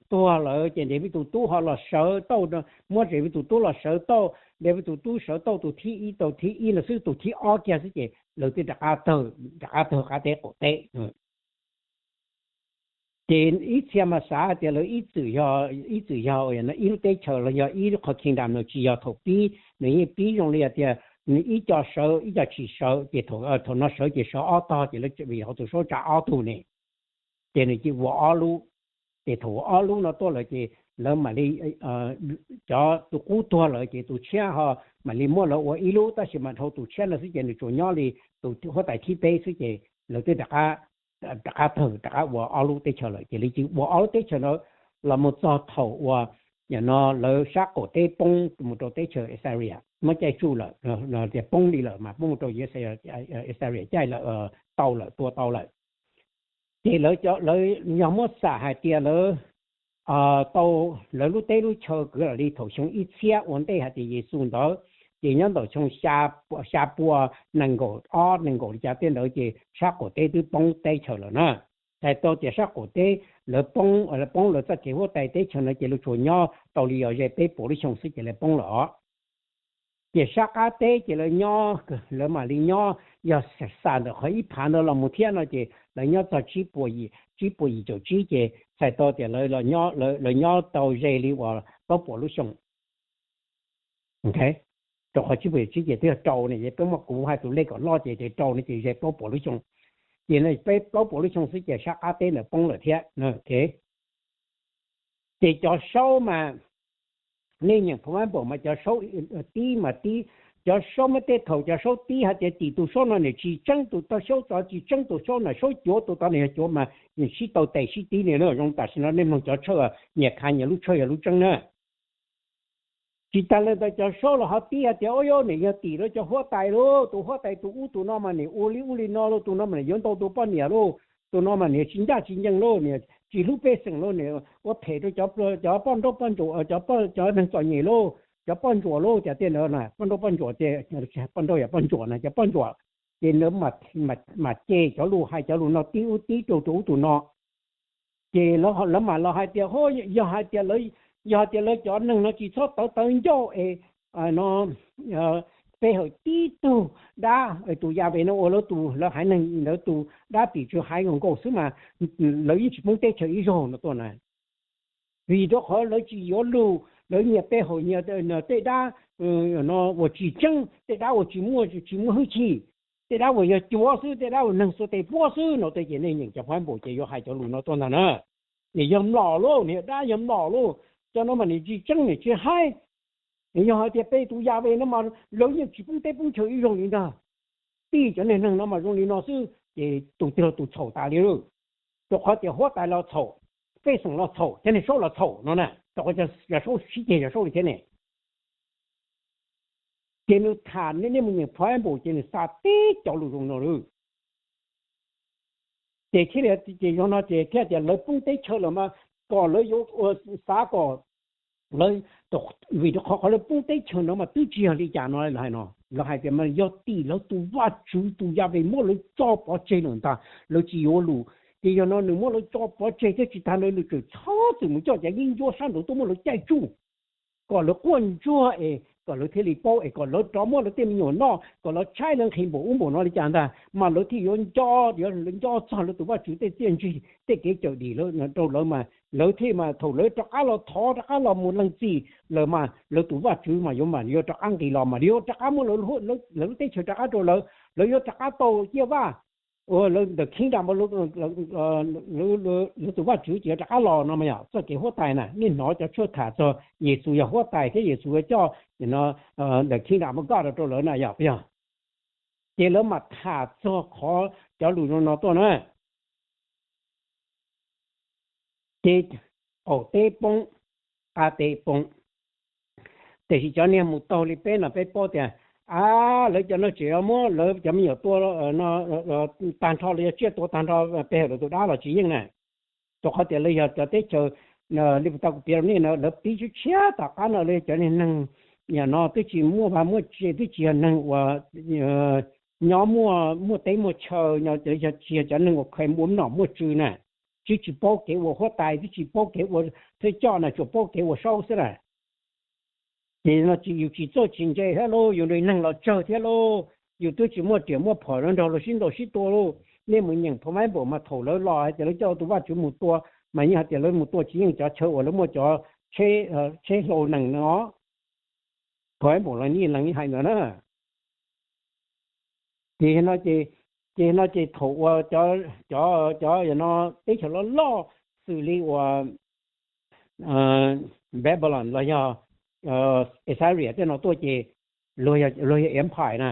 tuag lawm ces David tus tub ho los sawv tauj, muab David tus tub los sawv tauj, David tus tub sawv tauj tus thib ib tau thib ib no xwb tus thib ob kiag xwb ces lawv twb rov qab tawg, rov qab tawg qab teb qaum teb. Ces ib txhia mas xav hais tias lawv ib txwm yog, ib txwm yog ib lub teb chaws los yog ib qho kingdom no tsis yog thaum pib, nws yeej pib zoo li hais tias nws ib co sawv ib co tsis sawv ces thaum no sawv ces sawv ob tog ces lawv vim hauv tus saub tsa ob tug ne, ces nws cia ua ob lub. Ces thaum ua ob lub no tuaj lawm ces lawv mam li, cov tus qub tuag lawm ces tus tshiab ho mam li muab lawv ua ib lub tab sis mas dhau tus tshiab no xwb ces nws tsuas nyob li tus huab tais thib peb xwb ces lawv twb rov qab tawg rov qab ua ob lub teb chaws lawm ces lawv cia ua ob lub teb chaws ntawd los mus txog thaum uas no lawv sab qaum teb poob mus rau teb chaws Assyria muab caij tsuj lawm, tias poob li lawm mas poob mus rau Assyria caij lawm, tau lawm tua tau lawm. Ces lawv yog muab xam hais tias lawv tau lawv lub teb lub chaw kwv lam li thaum xyoo ib txhiab ua ntej hais tias Yexus ntawd, ces nyob ntawm xyoo xya pua nees nkaum ob nees nkaum li cas tej ntawd ces sab qaum teb twb poob teb chaws lawm na. Txhais tau tias sab qaum teb lawv poob, poob lawv txoj kev huab tais teb chaws no ces lawv tsuas nyob tau li yog ze peb puas lub xyoo xwb ces lawv poob lawm os. Ces sab qab teb ces lawv nyob, lawv mam li nyob, yog xam ntawm qhov ib phav ntawd los mus thiab no ces lawv nyob txog tsib puas yim caum tsib ces txhais tau tias lawv nyob tau ze li uas plaub puas lub xyoo. Rau qhov tsib puas yim caum tsib ces twb yog rau ne, peb muab kuv hais tus lej kom loj ces rau no ces ze plaub puas lub xyoo. Ces peb plaub puas lub xyoo xwb ces sab qab teb ntawd poob lawm thiab. Ces cov saub mas, nej nyeem pha mab npaum mas cov saub tib mas tib, cov saub mas tej thaum cov saub tib hais tias tim tus saub no niam tsis tseeb tus tog saub tod tsis tseeb tus saub na, saub cuav tus tod niam yog cuav mas nws sib tau tes sib tib ni zoo tam sim no nej mloog cov tshawj nyias khav nyias lub tshawj yog lub tseeb na. Tsis tas li ntawd cov saub los ho tib hais tias ua yog niam yog tim rau cov huab tais lauj, tus huab tais tus ub tus no mas niam ua li ub li no lauj, tus no mas niam yuav ntaus tus poj niam lauj, tus no mas niam tsis ncaj tsis ncees lauj, niam tsis hlub pej xeem lauj, niam ua phem rau cov poj nrauj poj ntsuam, cov neeg txom nyem lauj. cov poj ntsuam lauj, cas tej ntawd na, poj nrauj poj ntsuam ces, poj nrauj yog poj ntsuam na, cov poj ntsuam ces lawv mam cem cov lus, hais cov lus no tib ub tib rau tus ub tus no. Ces lawv mam los hais tias, yog hais tias, yog hais tias lawv cov neeg no tsis txhob tawv tawv ncauj es no pe hawm tib tug dab, tus Yas Ves no ua lawv tus, lawv haiv neeg, lawv tus dab tim tswv haiv nkaus nkaus xwb mas lawv yeej tsis poob teb chaws ib zaug no tuaj na. Vim rau qhov lawv tsis yuav lus, lawv nyias pe hawm nyias tej dab no uas tsis tseeb, tej dab uas tsis muaj, tsis muaj hwj chim, tej dab uas yog cuav xwb, tej dab uas neeg xuas tes puab xwb no tej ces nej nyeem cov phab npaum ces yuav hais cov lus no tuaj ntag na. Nim yog mlom lauj, nim yog dab yog mlom lauj, cov no mas nim tsis tseeb nim tsis haib. Yog hais tias pe tus Yas Ves no mas lawv yeej tsis poob teb poob chaws ib zaug li ntag. Tib cov niag neeg no mas zoo li no xwb ces tus twg los tus txhaum tas li lauj. Rau qhov tias huab tais los txhaum, pej xeem los txhaum, cov niag saub los txhaum no na, rau qhov Yawm Saub sib ceg Yawm Saub li thiab ne. Ces nws tham, nej mus nyeem phab npaum ces nws xa teb cov lus zoo no lawm. Ces thiaj li ces yog no ces thiaj tias lawv poob teb chaws lawm mas kom lawv yuav ua, xav kom lawv, vim rau qhov qhov lawv poob teb chaws no mas twb tsis yog li cas no lawv hais no, lawv hais tias mas yog tim lawv tus Vajtswv tus Yas Ves muab lawv tso pov tseg lawm ntag, lawv tsis yuav lus. Ces yog no nws muab lawv tso pov tseg thiab tsis tas ntawd nws tseem txhob txwm mus coj cov yeeb ncuab sab nraud tuaj muab lawv caij tsuj, kom lawv quaj ntsuag es kom lawv thiaj li paub es kom lawv rov muab lawv tej me nyuam noj, kom lawv tshaib lawv nqhis npaum ub npaum no li cas ntag mas lawv thiaj yuav nco, yuav nco txog lawv tus Vajtswv tej txiaj ntsig tej kev cawm dim rau lawv mas lawv thiaj mas thaum lawv rov qab los thov rov qab los mus lees txim lawm mas lawv tus Vajtswv mas yuav mas yuav rov qab nqis los mas yuav rov qab muab lawv lub teb chaws rov qab rau lawv, lawv yuav rov qab tau ciaj vaj, ua lawv ntawm kheeb ram, lawv tus Vajtswv ces yuav rov qab los no mas yog txoj kev huab tais na. Nej hnov cov tshuaj tham txog Yexus yog huab tais thiab Yexus yuav coj ntawm kheeb ram mus koj rau rau lawv na yog puas yog? Ces lawv mam tham txog qhov cov lus zoo no tuaj na. Ces qaum teb poob, qab teb poob. Tiam sis cov niag mus taug li peb no peb paub tias, a, lawv cov no tseem yuav muab lawv cov me nyuam tua tag nrho, lawv yuav tsiaj tua tag nrho pe hawm lawv tus dab los tsis yeej na. Rau qhov tias lawv yog cov teb chaws, li puas tau kuv piav rau nej no, lawv pib tshiab tshiab tom qab no lawv yog cov niag neeg, yam no twb tsis muaj vaj muaj tse, twb tsis yog neeg uas nyob muaj, muaj teb muaj chaw, tsis yog cov neeg uas kheev ua nom muaj tswv na, twb tsis paub kev ua huab tais, twb tsis paub kev ua thawj coj na, tsuas paub kev ua saub xwb na. Ces no yus tsis txawj tsis ntse thiab lauj, yus nrog neeg los tsawg thiab lauj, yus twb tsis muaj riam muaj phom nrog luag sib ntaus sib tua lauj. Nej mus nyeem phau Maiv Npaum mas thaum lawv los hais tias lawv coj tus Vajtswv mus tua, mas yeej hais tias lawv mus tua tsis yeej cov chaw uas lawv muaj cov tsheb hlau nees no, phau Maiv Npaum los yeej hais ntawd na. Ces no ces, ces no ces thaum uas cov, cov, cov no teb chaws loj loj xws li uas Babylon los yog Assyria tej no tuaj ces luag yog empire na,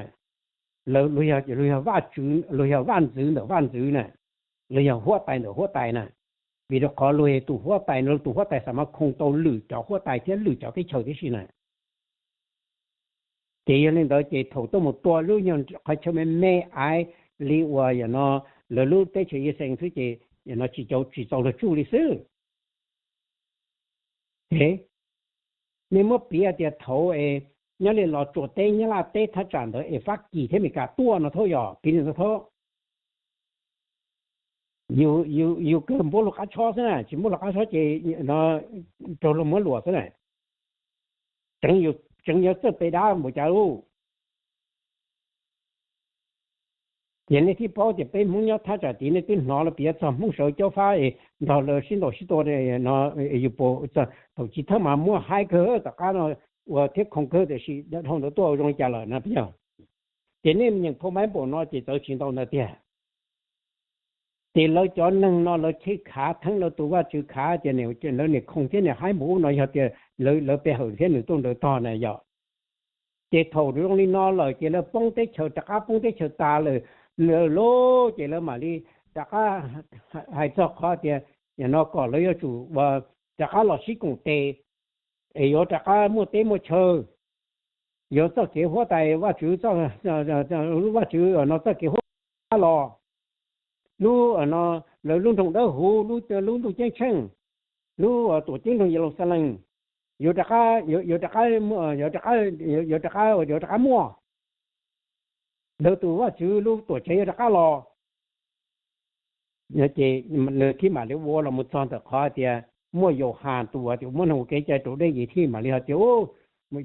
luag yog vaj tswv, luag yog vaj ntxwv ntawm vaj ntxwv na, luag yog huab tais ntawm huab tais na. Vim rau qhov luag yog tus huab tais, luag tus huab tais xam mas khoo tau lwm cov huab tais thiab lwm cov teb chaws tib si na. Ces yog li ntawd ces thaum tuaj mus tua lub nyuag qhov chaw me me aiv li uas yam no lawv lub teb chaws Yexees xwb ces yam no tsis txaus luag tsuj li xwb. Nej muab piav tias thaum es nyob li Los Tsuas teb, Nyab Laj teb thaj tsam ntawd es Fab Kis thiab Amelikas tuaj no thiab yog piv li ntawd thiab. Yus kawg npuab luag qab tshob xwb na, tsis npuab luag qab tshob ces raug luag muab luam xwb na. Tseem yuav txawj pe dab npaum cas lauj. Ces nej thiaj paub tias peb Hmoob nyob thaj tsam tid nej twb hnov lawv piav txog Hmoob sawv caub fab es nrog lawv sib ntaus sib tua no, yus puas thaum chiv thawj mas muaj haib kawg tom qab no uas thiab khoom kawg tiam sis dhau ntawd tuaj ua zoo li cas lawm no peb yog. Ces nej nyeem phau Maiv Npaum no ces txawv tsis ntau ntawd tiag. Ces lawv cov neeg no lawv cheb khav theeb lawv tus Vajtswv khav tias lawv niam khoom thiab niam haib npaum ub no yog tias lawv pe hawm thiab nws tuaj nrawm tog na yog. Ces thaum zoo li no lawm ces lawv poob teb chaws rov qab poob teb chaws tas lawm, lawv lauj ces lawv mam li rov qab hais txog qhov tias yam no kom lawv yuav tsum rov qab los sib koom tes es yuav rov qab muaj teb muaj chaw, yuav txoj kev huab tais Vajtswv, Vajtswv no txoj kev huab tais rov qab los, lub no lawv lub nroog dawb huv, lub ntuj ceeb tsheej, lub tuam ceeb nroog Yeluxalees, yuav rov qab, yuav rov qab, yuav rov qab, yuav rov qab, yuav rov qab muaj, lawv tus Vajtswv lub tuam tsev yuav rov qab los. Ces nws thiaj mam li ua los mus txog ntawm qhov tias muaj Yauhas tus uas muab neeg ua kev cai raus dej ces thiaj mam li hais tias,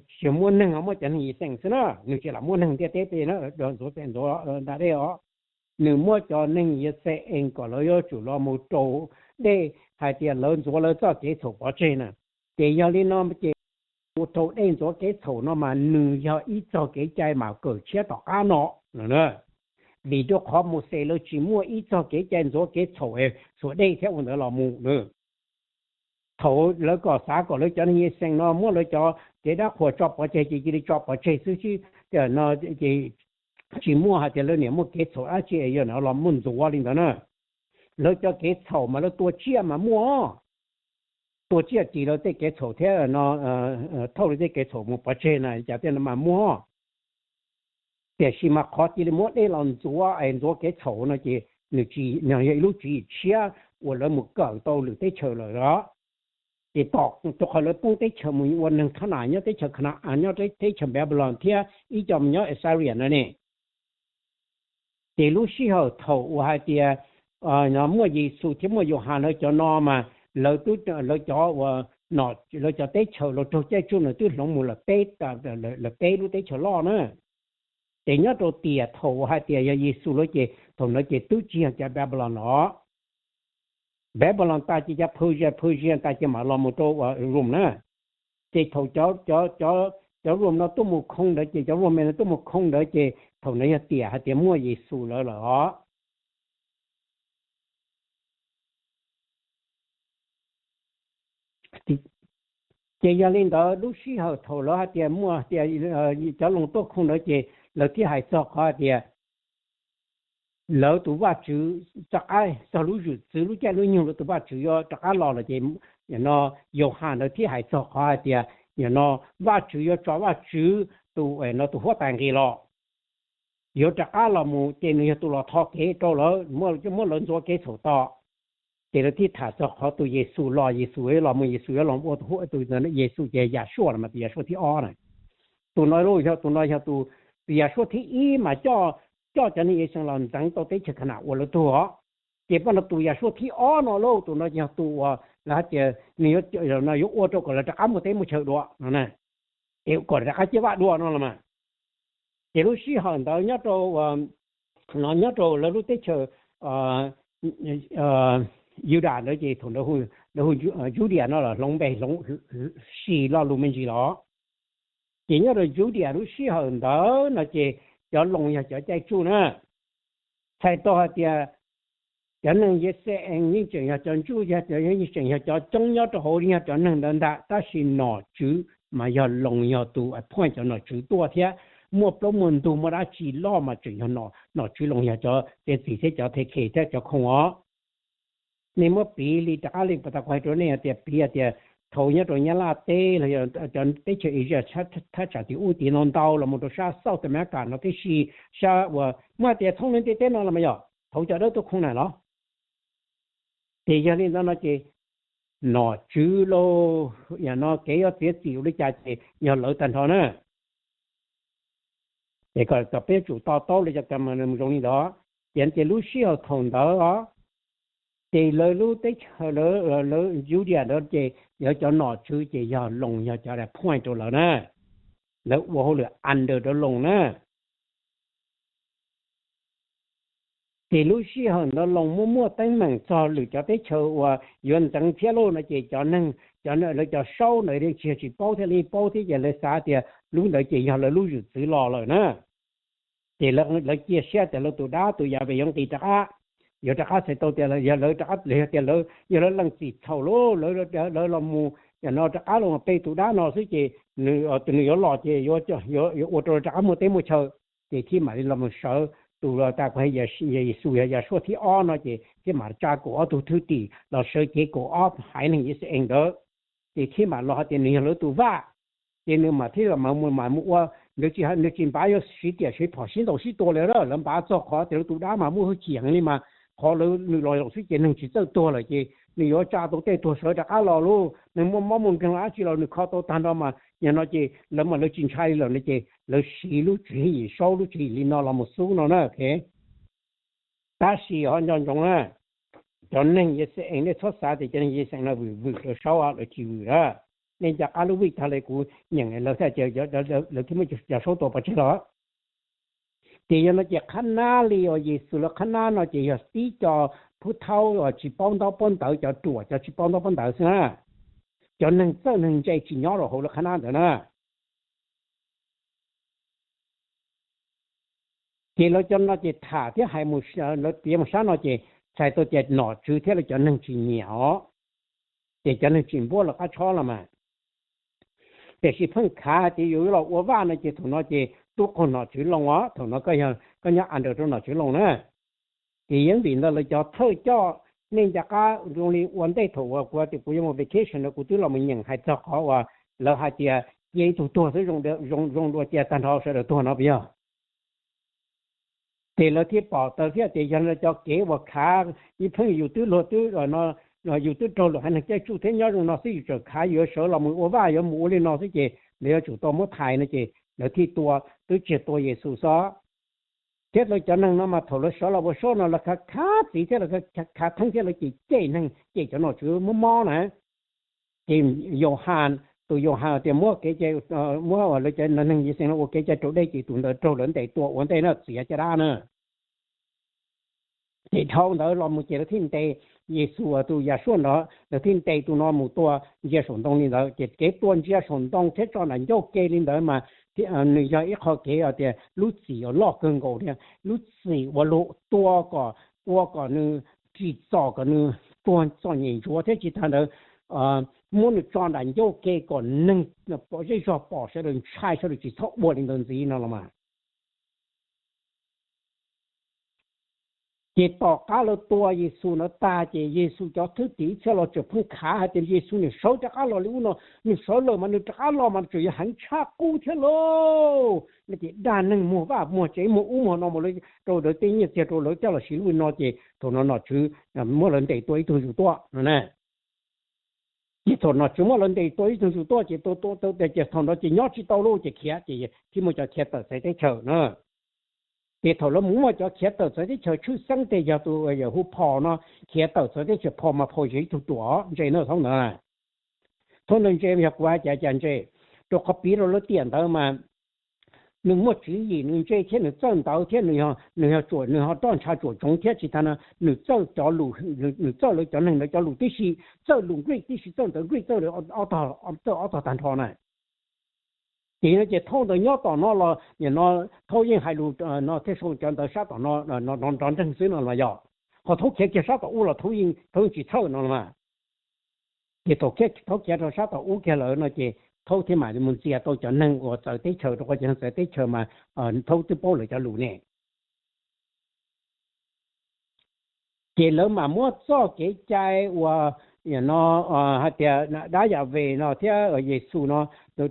tsis muaj neeg, muaj cov neeg Yixees xwb na, nws tsis lam muaj neeg ntiaj teb peb ntxuav ntxuav nram dej os. Nws muab cov neeg Yixees kom lawv yuav tsum los mus raus dej, hais tias lawv ntxuav lawv txoj kev txhaum pov tseg na. Ces yog li no ces mus raus dej ntxuav kev txhaum no mas nws yog ib txog kev cai mas kawm tshiab tom qab no. Vim rau qhov Mauxes lawv tsis muaj ib txog kev cai ntxuav kev txhaum xuas dej thiab ua ntawd los mus na. Thaum lawv kom xav kom lawv cov neeg Yixees no muab lawv cov kev dab qhuas tso pov tseg ces cia li tso pov tseg xwb, ces tsis muaj hais tias lawv niam muaj kev txhaum dab tsi yog no los muaj ntxuav li ntawd na. Lawv cov kev txhaum mas lawv tua tsiaj mas muaj, tua tsiaj ris lawv tej kev txhaum thiab no, thauj lawv tej kev txhaum mus pov tseg na, cas tej no mas muaj. Tiam sis mas qhov cia li muab dej los ntxuav es ntxuav kev txhaum no ces nws tsis, yog ib lub tswv yim tshiab uas lawv mus kawm tau lwm teb chaws lawm os. Ces tom rau qhov lawv poob teb chaws mus ua neeg thab nas nyob teb chaws Kana-, nyob teb chaws Babylon thiab ib co mus nyob Assyria no ne. Ces lub sij hawm thaum uas hais tias muaj Yexus thiab muaj Yauhas lawv cov no mas lawv, lawv cov uas, lawv cov teb chaws los raug caij tsuj nws twb hloov mus lawm peb, lawm peb lub teb chaws loj na. Ces nyob rau tiam thaum uas hais tias yog Yexus lawm ces thaum ntawd ces twb tsis yog cov Babylon los. Babylon tas ces cov Persia, Persia tas ces mam los mus rau Rome na. Ces thaum cov, cov Rome no tuaj mus khoo ntawd ces cov Roman no tuaj mus khoo ntawd ces thaum ntawd yog tiam hais tias muaj Yexus lawm lawm os. Ces yog li ntawd lub sij hawm thaum lawv hais tias muaj tias cov Loos tuaj khoo ntawd ces lawv thiaj hais txog qhov hais tias lawv tus Vajtswv, rov qab txog lub zwm txwv lub caij lub nyoog lawv tus Vajtswv yuav rov qab los lawm ces no Yauhas ntawd thiaj hais txog qhov hais tias no Vajtswv yuav tso Vajtswv tus no tus huab tais nqis los, yuav rov qab los mus ces nws yog tus los tho kev rau lawv, muab lawv ntxuav kev txhaum tod. Ces lawv thiaj tham txog qhov tus Yexus los, Yexus yuav los mus, Yexus yuav los ua tus, Yexus ces Yahshua los mas tus Yahshua thib ob na. Tus no yog, tus no yog tus, tus Yahshua thib ib mas coj, coj cov neeg Yixees los ntxeev tau teb chaws Kana-as ua lawv tug os. Ces poj no tus Yahshua thib ob no lauj, tus no yog tus uas lawv hais tias nws yuav, no yuav ua rau kom lawv rov qab muaj teb muaj chaw dua no, es kom rov qab ciaj vaj dua no los mas. Ces lub sij hawm ntawd nyob rau, no nyob rau lawv lub teb chaws Yudas ntawd ces thaum ntawd lawv hu Judia no los hloov npe, hloov si lo lus me ntsis los. Ces nyob rau Judia lub sij hawm ntawd no ces cov Loos yog cov caij tsuj na. Txhais tau hais tias cov neeg Yixayees yeej tseem yog cov ntsuj, yeej tseem yog cov coob nyob rau hauv, yog cov neeg ntawd ntag, tab sis nom tswv mas yog Loos yog tus appoint cov nom tswv tuaj thiab, muaj plaub muaj ntug muaj dab tsi loj mas tseem yog nom tswv Loos yog cov txiav txim thiab cov the khe thiab cov khoo os. Nej muab piv li rov qab li pas tas kuv hais rau nej tias piv hais tias thaum nyob rau Nyab Laj teb los yog cov teb chaws Asia thaj tsam tim ub tim no ntau los mus rau sab South America no tib si, sab uas muab hais tias thoob lub ntiaj teb no los mas yog thaum cov dawb tuaj khoo na los. Ces yog li ntawd no ces nom tswv lauj, yam no kev yuav txiav txim ua li cas ces yog lawv tag nrho na. Es kom peb yuav tsum to taub li cov kab mas zoo li ntawd. Ces, ces lub sij hawm thaum ntawd os, ces lawv lub teb chaws, lawv Judia ntawd ces yog cov nom tswv ces yog Loos yog cov appoint rau lawv na. Lawv ua hauj lwm under rau Loos na. Ces lub sij hawm ntawd Loos muaj muaj teeb meem txog lwm cov teb chaws uas yuav ntxeev thiab lauj no ces cov neeg, cov, lawv cov saub ntawd tsis, tsis paub thiab li, paub thiab ces lawv xav tias lub ntawd ces yog lawv lub zwm txwv los lawm na. Ces lawv cia siab tias lawv tus dab tus Yahweh yuav nqis rov qab, yuav rov qab txhais tau tias yog lawv rov qab, yog tias lawv, yog lawv leej txim txhaum lauj, lawv, lawv los mus yam no rov qab los pe tus dab no xwb ces nws, nws yuav los ces yuav, yuav ua rau lawv rov qab muaj teb muaj chaw. Ces thiaj mam li los mus sawv tus tas kuv hais Yexus yog Yahshua thib ob no ces thiaj mam tsa kaum ob tug thwj tim los sawv cev kaum ob haiv neeg Yixayees ntawd. Ces thiaj mam los hais tias nws yog lawv tus vaj. Ces nws mam thiaj mam mus, mam mus ua, nws tsis, nws tsis npav yuav siv riam siv phom sib ntaus sib tua li, lawv npav txog qhov tias lawv tus dab mas muaj hwj chim heev li mas qhov lawv, nws los zaum xwb ces neeg tsis txawj tuag lawm ces nws yuav tsa tau tej tuag sawv rov qab los lauj, nws muaj mob muaj nkeeg los dab tsi los nws kho tau tag nrho mas yog no ces lawv mas lawv tsis ntshai li lawm no ces lawv siv lub tswv yim, saub lub tswv yim li no los mus xub no na. Tab sis ho nco ntsoov na, cov neeg Yixalayees, nej txhob xav tias cov neeg Yixalayees no vwm vwm lawv saub, lawv tsis vwm na. Nej nco qab lub vij tag li kuv nyeem lawv thiaj, lawv thiaj muab cov saub tua pov tseg los. Ces yog no ces qhab nab li uas Yexus lawv qhab nab no ces yog tib co pub thaub uas tsis paub ntaub paub ntawv, cov ruam cov tsis paub ntaub paub ntawv xwb na. Cov neeg txawj neeg ntse tsis nyob rau hauv lawv qhab nab ntawd na. Ces lawv cov no ces tham thiab hais mus, lawv piav mus sab no ces txhais tau tias nom tswv thiab lawv cov neeg tsis nyiam os, ces cov neeg tsis npuab lawv qab tshob los mas. Tiam sis pheej khav tias yus yuav los ua vaj no ces thaum no ces tub qaug nom tswv loo os, thaum no koj nyob under rau nom tswv loo na. Ces yeej vim ntawd lawv cov thawj coj, nej nco qab zoo li ua ntej thaum uas kuv tias kuv yuav mus vacation no kuv twb los mus nyeem hais txog qhov uas lawv hais tias cia ib tug tuag xwb zoo dua cia tag nrho sawv daws tuag no puas yog? Ces lawv thiaj pom tau thiab tias yog cov kev uas khav, ib pheej yus twb luag twb, yus twb raug luag haiv neeg caij tsuj thiab nyob zoo no xwb yus tseem khav yus yuav sawv los mus ua vaj yuav mus ua li no xwb ces lawv yuav tsum tau muab thais no ces lawv thiaj tua, twb tsis tua Yexus xwb. Thiab lawv cov neeg no mas thaum lawv sawv los ua saub no lawv khav khav txiv thiab lawv khav theeb thiab lawv cem cem neeg cem cov nom tswv muab mob na. Ces Yauhas, tus Yauhas tias muab kev cai, muab uas lawv cov neeg Yixalayees no ua kev cai raus dej ces tus ntawd raug lawv ntes tua ua ntej na, txiav caj dab na. Ces dhau ntawd los mus ces lawv thiaj ntes Yexus tus Yahshua ntawd, lawv thiaj ntes tus no mus tua ntsia saum ntoo li ntawd. Ces kev tua ntsia saum ntoo thiab tso nram ncauj ke li ntawd mas nws yog ib qho kev tias lub txim uas loj kawg nkaus thiab lub txim uas luag tua kom, ua kom nws tsim txom kom nws tuag txom nyem ntsuav thiab tsis tas ntawd muab nws tso nram ncauj ke kom neeg zej zog pom sawv daws ntshai sawv daws tsis txhob ua li ntawd ntxiv no los mas. Ces tom qab lawv tua Yexus ntawd tag ces Yexus cov thwj tim ib txhia los tseem pheej khav hais tias Yexus nws sawv rov qab los li ub no, nws sawv lawm mas nws rov qab los mas tseem yog heev tshaj qub thiab lauj. No ces dag neeg muag vaj muag tsev muag ub muag no mus rau lawv tej nyiaj txiag rau lawv coj los siv lub no ces thaum no nom tswv muab lawv ntes tua ib tug ntsuj tuaj no na. Ces thaum nom tswv muab lawv ntes tua ib tug ntsuj tuaj ces tua tua tua ces thaum no ces nyob tsis tau lauj ces khiav ces thiaj muaj cov khiav tawm txawv teb chaws na. Ces thaum lawv mus muaj cov khiav tawm txawv teb chaws tshwj xeeb tias yog tus yawm hu Phom no khiav tawm txawv teb chaws, Phom mas Phom yog ib tug ruam ntse na thaum ntawd. Thaum ntawd ntse yog kuv hais cas cas ntse, rau qhov piv rau lawv tiam ntawd mas nws muaj tswv yim nws ntse thiab nws txawj ntawv thiab nws yog, nws yog tsuam, nws ho roj ntsha tsuam tsoov thiab tsis tas no nws txawj cov lus, nws txawj lawv cov neeg ntawd cov lus tib si, txawj lus Greek tib si, txawj ntawv Greek txawj, txawj ob tog tag nrho na. Ces no ces thaum ntawd nyob tom no los nim no thaum yeej hais lus no thiaj sau cov ntawv sab tom no nrov nreeg xwb no los yog, ho thaum khiav kiag sab tom ub los thaum yeej tsis txhawj no los mas. Ces thaum khiav, thaum khiav rau sab tom ub kiag lawm no ces thaum thiaj mam mus ntxias tau cov neeg uas txawv teb chaws, rau qhov cov neeg txawv teb chaws mas thaum twb paub lawv cov lus ne. Ces lawv mam muab txoj kev cai uas no hais tias dab Yas Ves no thiab Yexus no,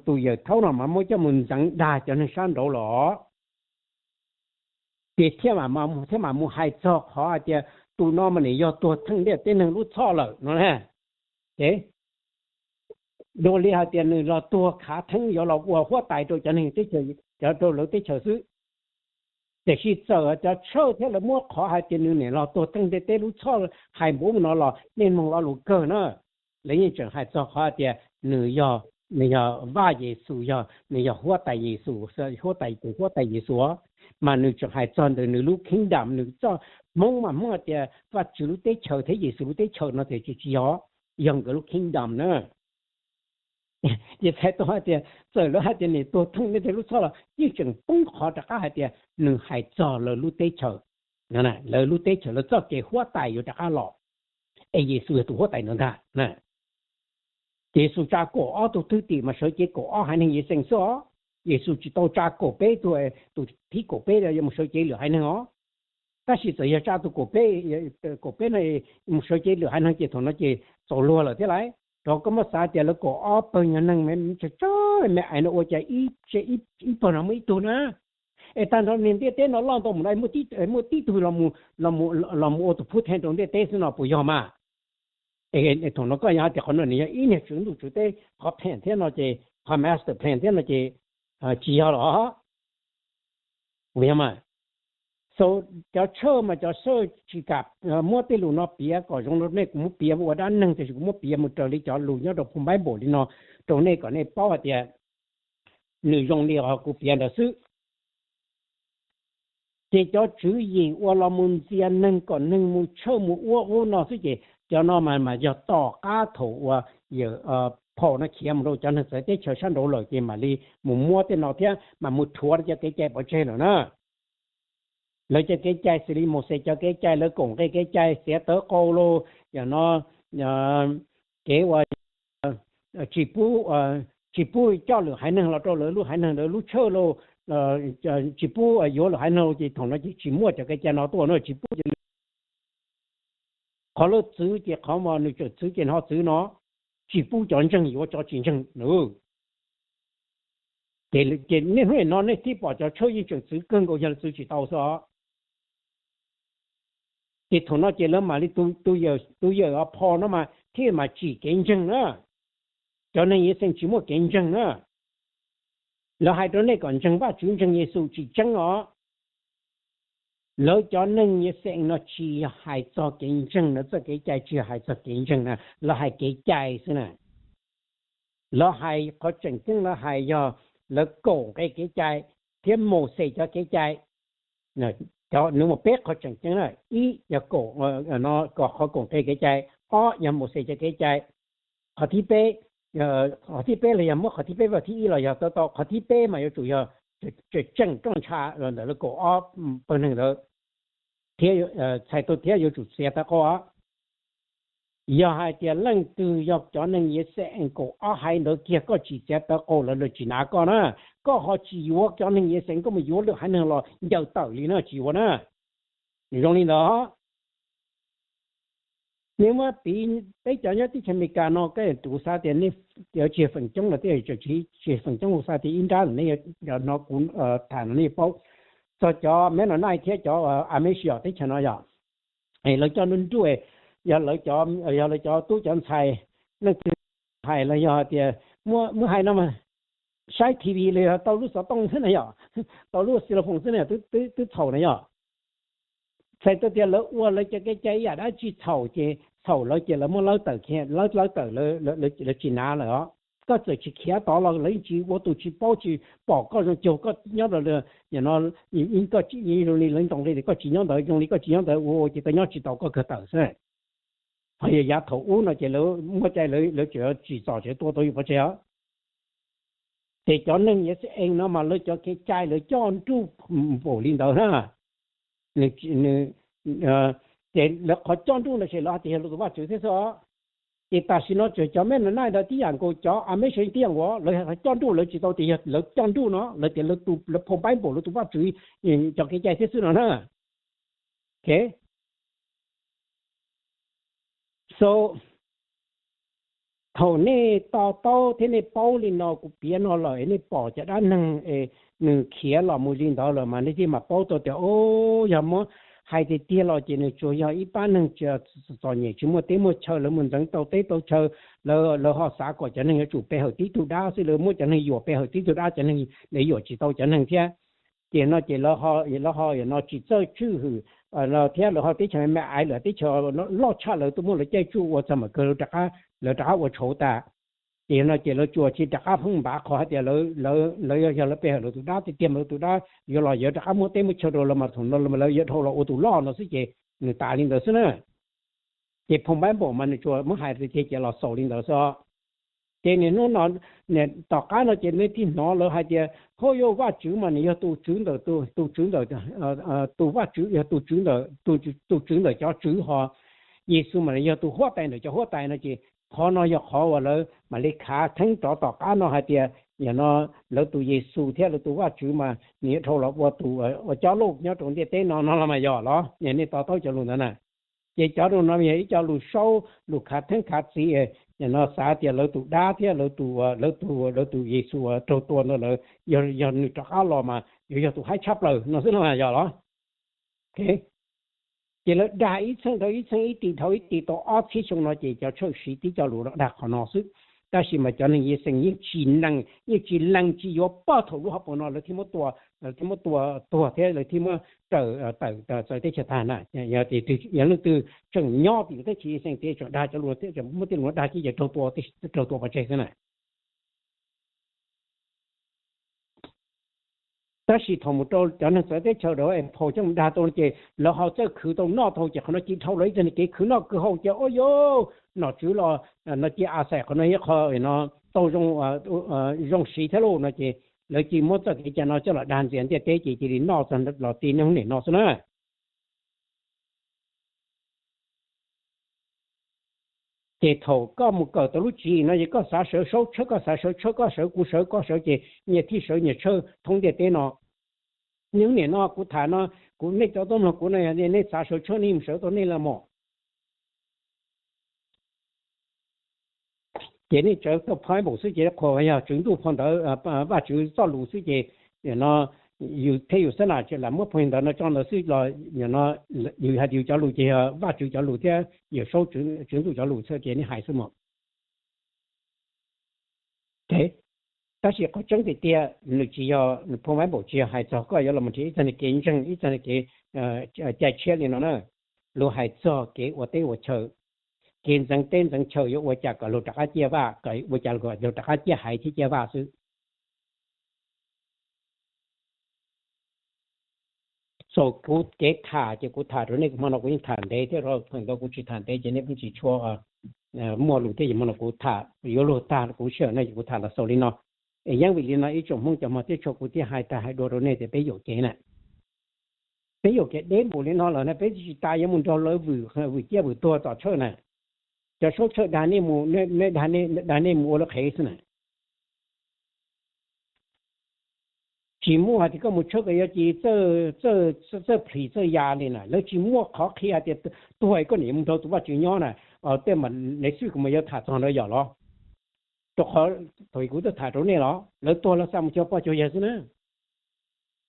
tus yawm thaub no mas muab coj mus ntxeev dag cov neeg sab nraud los. Ces thiaj, thiaj mam mus hais txog qhov hais tias tus no mas nws yog tuag theej ntiaj teb neeg lub txhoj lawm no. Dua li hais tias nws los tuag khav theeb yuav los ua huab tais rau cov neeg teb chaws, cov rau lawv teb chaws xwb. Tiam sis txawm cov tshawj thiab lawv muab qhov hais tias nws nim los tuag theej ntiaj teb lub txhoj hais npaum no los nej mloog lo lus kawg na. Lawv yeej tseem hais txog qhov hais tias nws yog, nws yog Vaj Yexus, yog nws yog huab tais Yexus, huab tais tus huab tais Yexus, mas nws tseem hais txog ntawm nws lub kingdom, nws txoj, Hmoob mas Hmoob hais tias Vajtswv lub teb chaws thiab Yexus lub teb chaws no tias tsis, tsis yog, yog nkawd lub kingdom na. Ces txhais tau hais tias txawm lawv hais tias nws tuag theej ntiaj teb lub txhoj los yeej tseem poob qhov rov qab hais tias nws hais txog lawv lub teb chaws, lawv lub teb chaws lawv txoj kev huab tais yuav rov qab los, es Yexus yog tus huab tais ntawd ntag. Ces Yexus tsa kaum ob tug thwj tim mas sawv cev kaum ob haiv neeg Yixalayees xwb os. Yexus tsis tau tsa kaum peb tug, tus thib kaum peb mus sawv cev lwm haiv neeg os. Tab sis txawm yog tsa tus kaum peb, kaum peb no mus sawv cev lwm haiv neeg ces thaum no ces txaus luag lawm thiab lauj. Rau qhov koj muab xav tias lawv kaum ob pawg nyuag neeg me tsawg tsawg me ais no ua cas ib pawg no muaj ib tug na. Es tag nrho niag ntiaj teb no loj ntau mus no muaj tib tug los mus ua tus phub theej rau ntiaj teb xwb no puas yog mas? Thaum no koj yog hais tias qhov no nws yog ib niag tswv ntuj tswv teb qhov plan thiab no ces, qhov master plan thiab no ces tsis yog los. Yog mas, so, cov tshawj mas cov tshawj tsis kam muab tej lus no piav kom zoo rau nej, kuv muab piav ua dab neeg tiam sis kuv muab piav mus raws li cov lus nyob rau phau Bible li no rau nej kom nej paub hais tias nws zoo li qhov kuv piav ntawd xwb. Ces cov tswv yim uas los mus ntxias neeg kom neeg mus tshawj mus ua qub no xwb ces cov no mas mas yog tom qab thaum uas yawm phau no khiav mus rau cov neeg txawv teb chaws sab nraud lawm ces mam li mus muab tej no thiab mas mus rhuav cov kev cai pov tseg lawm na. Lawv cov kev cai xws li Mauxes cov kev cai, lawv koom nqe kev cai, txiav tawv qau los, yog no kev uas tsis pub, tsis pub coj lwm haiv neeg los rau lawv lub haiv neeg, lawv lub tshawj los, tsis pub yuav lwm haiv neeg los ces thaum no ces tsis muaj cov kev cai no tuaj no, tsis pub. Qhov lawv txwv ces qhov uas nws tseem txwv ces nws ho txwv no, tsis pub cov ntseeg yuav cov tsis ntseeg. Ces niaj hnub no nej thiaj pom cov tshawj yeej tseem txwv kawg nkaus yog lawv txwv tsis tau xwb os. Ces thaum no ces lawv mam li, tus yawm phau no mas thiaj mam tsim kev ntseeg na. Cov neeg Yixalayees tsis muaj kev ntseeg na. Lawv hais rau nej kom ntseeg Vajtswv ntseeg Yexus tsis tseeb os. Lawv cov neeg Yixalayees no tsis yog hais txog kev ntseeg, lawv txoj kev cai tsis yog hais txog kev ntseeg na, lawv hais kev cai xwb na. Lawv hais qhov tseem ceeb lawv hais yog lawv koom nqe kev cai thiab Mauxes cov kev cai. Nws muaj peb qhov tseem ceeb na, ib yog kom qhov koom nqe kev cai, ob yog Mauxes cov kev cai, qhov thib peb, qhov thib peb los yog muab qhov thib peb vaj thib ib los yog tau tau, qhov thib peb mas yuav tsum yog tseem tseem rooj ntsha los ntawm lawv kaum ob pawg neeg ntawd thiab, txhais tau thiab yuav tsum txiav tawv qau. Yog hais tias leej twg yog cov neeg Yixalayees kaum ob haiv ntawd kiag koj tsis txiav tawv qau lawv, lawv tsis hnav koj na. Koj ho tsis yuav cov neeg Yixalayees, koj mus yuav lwm haiv neeg los ncaws tawm li na, tsis yuav na. Zoo li ntawd. Nej muab piv peb cov nyob teb chaws Amelikas no, kuv xav tias nej tsis yog feem coob los tej, tsis yog feem coob, kuv xav tias ib nrab ntawm nej hnov kuv tham no nej paub txog cov Mennonite thiab cov Amish teb chaws no yog lawv coj nruj nruj, yog lawv cov, yog lawv cov tub cov ntxhais, leej twg hais los yog tias muab hais no mas saib T V los yog tau lub xov tooj xwb na yom, tau lub xylophone xwb na, twb txhaum na yom. Txhais tau tias lawv ua lawv cov kev cai ib yam dab tsi txhaum ces txhaum lawv ces lawv muab lawb tawm, lawb lawb tawm, lawv tsis hnav lawm os. Koj txawm tsis khiav tod los lawv yeej tsis ua tus tsis paub tsis pom koj zoo caug koj nyob rau, no, zoo li lawv ntoo nqi tias koj tsis nyob ntawd, zoo li koj tsis nyob ntawd ua ua ces tau nyob tsis tau koj kawg tawm xwb. Ho yog yav thaum ub no ces lawv muaj cai lawv tseem tsim txom tseem tua tau yus pov tseg os. Ces cov neeg Yixalayees no mas lawv cov kev cai lawv coj nruj npaum li ntawd na. Ces lawv qhov coj nruj no ces lawv hais tias yog lawv tus vaj tswv thiab xwb os. Ces tam sim no tseem cov Mennonite ntawd tib yam nkaus, cov Amish tib yam nkaus, lawv qhov coj nruj lawv tsis tau tias yog lawv coj nruj no, lawv tias lawv tus, lawv phau Bible lawv tus vaj tswv cov kev cai thiab xwb no na. So, thaum nej to taub thiab nej paub li no kuv piav no lawm, nej pom cov dab neeg es nws khiav los mus li ntawd lawm mas nej thiaj mam paub tau tias, o, yog muab hais tiag tiag los ces nws tsuas yog ib pab neeg txom nyem tsis muaj teb muaj chaw, lawv mus ntxeev tau teb tau chaw, lawv ho xav kom cov neeg yuav tsum pe hawm tib tug dab xwb, lawv muab cov neeg yuam pe hawm tib tug dab, cov neeg, lawv yuam tsis tau cov neeg thiab. Ces no ces lawv ho, lawv ho no tsis txawj tswj hwm thiab lawv ho teb chaws me me aiv lawm, teb chaws loj tshaj lawv tuaj muab lawv caij tsuj ua txog mam kawg lawv rov qab ua tshauv tas. Ces no ces lawv tsuas tsis rov qab pheej npav qhov hais tias lawv, lawv yog, yog lawv pe hawm lawv tus dab tiag tiag mas lawv tus dab yuav los yuav rov qab muab teb muab chaw rau lawv mas thaum no lawv yuav dhau los ua tus loj no xwb ces nws tas li ntawd xwb na. Ces phau Bible mas nws tsuas muab hais tiag tiag ces los xaus li ntawd xwb. Ces niaj hnub no, tom qab no ces nej thiaj hnov lawv hais tias, ho yog Vajtswv mas nws yog tus tswv ntawm tus tswv ntawm, tus Vajtswv yog tus tswv ntawm tus tswv ntawm cov tswv, ho Yexus mas nws yog tus huab tais ntawm cov huab tais no ces qhov no yog qhov uas lawv mam li khav theeb rov tom qab no hais tias, yog no lawv tus Yexus thiab lawv tus Vajtswv mas nws yuav dhau los ua tus ua coj loj nyob rau ntiaj teb no no los mas yog los nej to taub cov lus ntawd na. Ces cov lus no yog ib co lus saub lus khav theeb khav txiv, yog no xav tias lawv tus dab thiab lawv tus, lawv tus, lawv tus Yexus raug tua ntawd lawv, yog nws rov qab los mas yuav yog tus haib tshaj plaws no xwb no mas yog los. Ces lawv dag ib txheej dhau ib txheej, ib tim dhau ib tim tau ob txhiab xyoo no ces cov tshawj siv tib co lus los dag qhov no xwb. Tab sis mas cov neeg Yixees yeej tsis lees, yeej tsis lees tsis yuav pog thaum lub hauv paus no lawv thiaj muab tua, lawv thiaj muab tua tuag thiab lawv thiaj muab raws tawm txawv teb chaws tag na. Yog leej twg tseem nyob tim lub teb chaws Yixees ces tseem dag cov lus, muab tej lus dag ces raug tua, raug tua pov tseg xwb na. Tab sis thaum mus rau cov neeg txawv teb chaws rau es phau coj mus dag tau ces lawv ho txawj khwv tau noj tau ces qhov no cia li dhau lawv ib txoj kev khwv noj khwv haus ces ua yuj nom tswv los no cia li a xais qhov no ib qho no tau zoo siv thiab lauj no ces lawv cia li muab txoj kev cai no coj los dag ntxias ntiaj teb ces cia li noj txog los ti niaj hnub niam no xwb na. Ces thaum koj mus kawm tau lub tswv yim no ces koj xav sawv saub tshawb koj xav sawv tshawb koj sawv kuv sawv koj sawv ces nyias thiaj sawv nyias tshawb thoob ntiaj teb no. Niaj hnub niam no kuv tham no, kuv nej cov tuaj mloog kuv no yog nej xav sawv tshawb nej mus sawv tau nej los mas. Ces nej tsawv tau phau npaum xwb ces qhuas yog tswv ntuj phau ntawv Vajtswv txoj lus xwb ces no yus thiab yus xab nas lam muab phau ntawv no tso ntawd xwb los no yus hais tias yus cov lus ces yog Vajtswv cov lus thiab yawm saub tswv ntuj cov lus xwb ces nej hais xwb mas. Tab sis qhov tseeb tiag tiag nws tsis yog, phau npaum tsis yog hais txog koj yuav los nrhiav ib txoj kev ntseeg ib txoj kev cai tshiab li no na. Luag hais txog kev ua teb ua chaw, kev ntxeev teb ntxeev chaw yuav ua cas kom luag rov qab ciaj vaj, kom ua cas kom luag rov qab ciaj haiv thiab ciaj vaj xwb. Xaus kuv kev tham ces kuv tham rau nej, hmo no kuv yeej tham ntev thiab, thaum ntawd kuv tsis tham ntev ces nej pheej tsis tshua muaj lus thiab. Ces hmo no kuv tham yuav luag tag kuv sij hawm no ces kuv tham los xaus li no. Es yeej vim li no ib tsoom Hmoob cov hmov thiab tshua kuv thiaj hais tag hais dua rau nej tias peb yuam kev na. Peb yuam kev deb npaum li no lawm na peb tsis tas yuav mus nrog lawv vwm ciaj vwm tuag tom tshawj na. Cov saub tshawj dag nej mus, dag nej mus ua lawv qhev xwb na. Tsis muaj hais tias koj mus tshawb kom yuav cia li txawj plhis txawj ya li na. Lawv tsis muaj qhov qhia hais tias tuag koj niam yuav mus nrog tus Vajtswv nyob na. Tej mas lawv xwb kuv mas yuav tham txog ntawd yom los? Rau qhov thaum kuv twb tham rau nej los lawv tuag lawv xa mus cuag pog cuag yawg xwb na.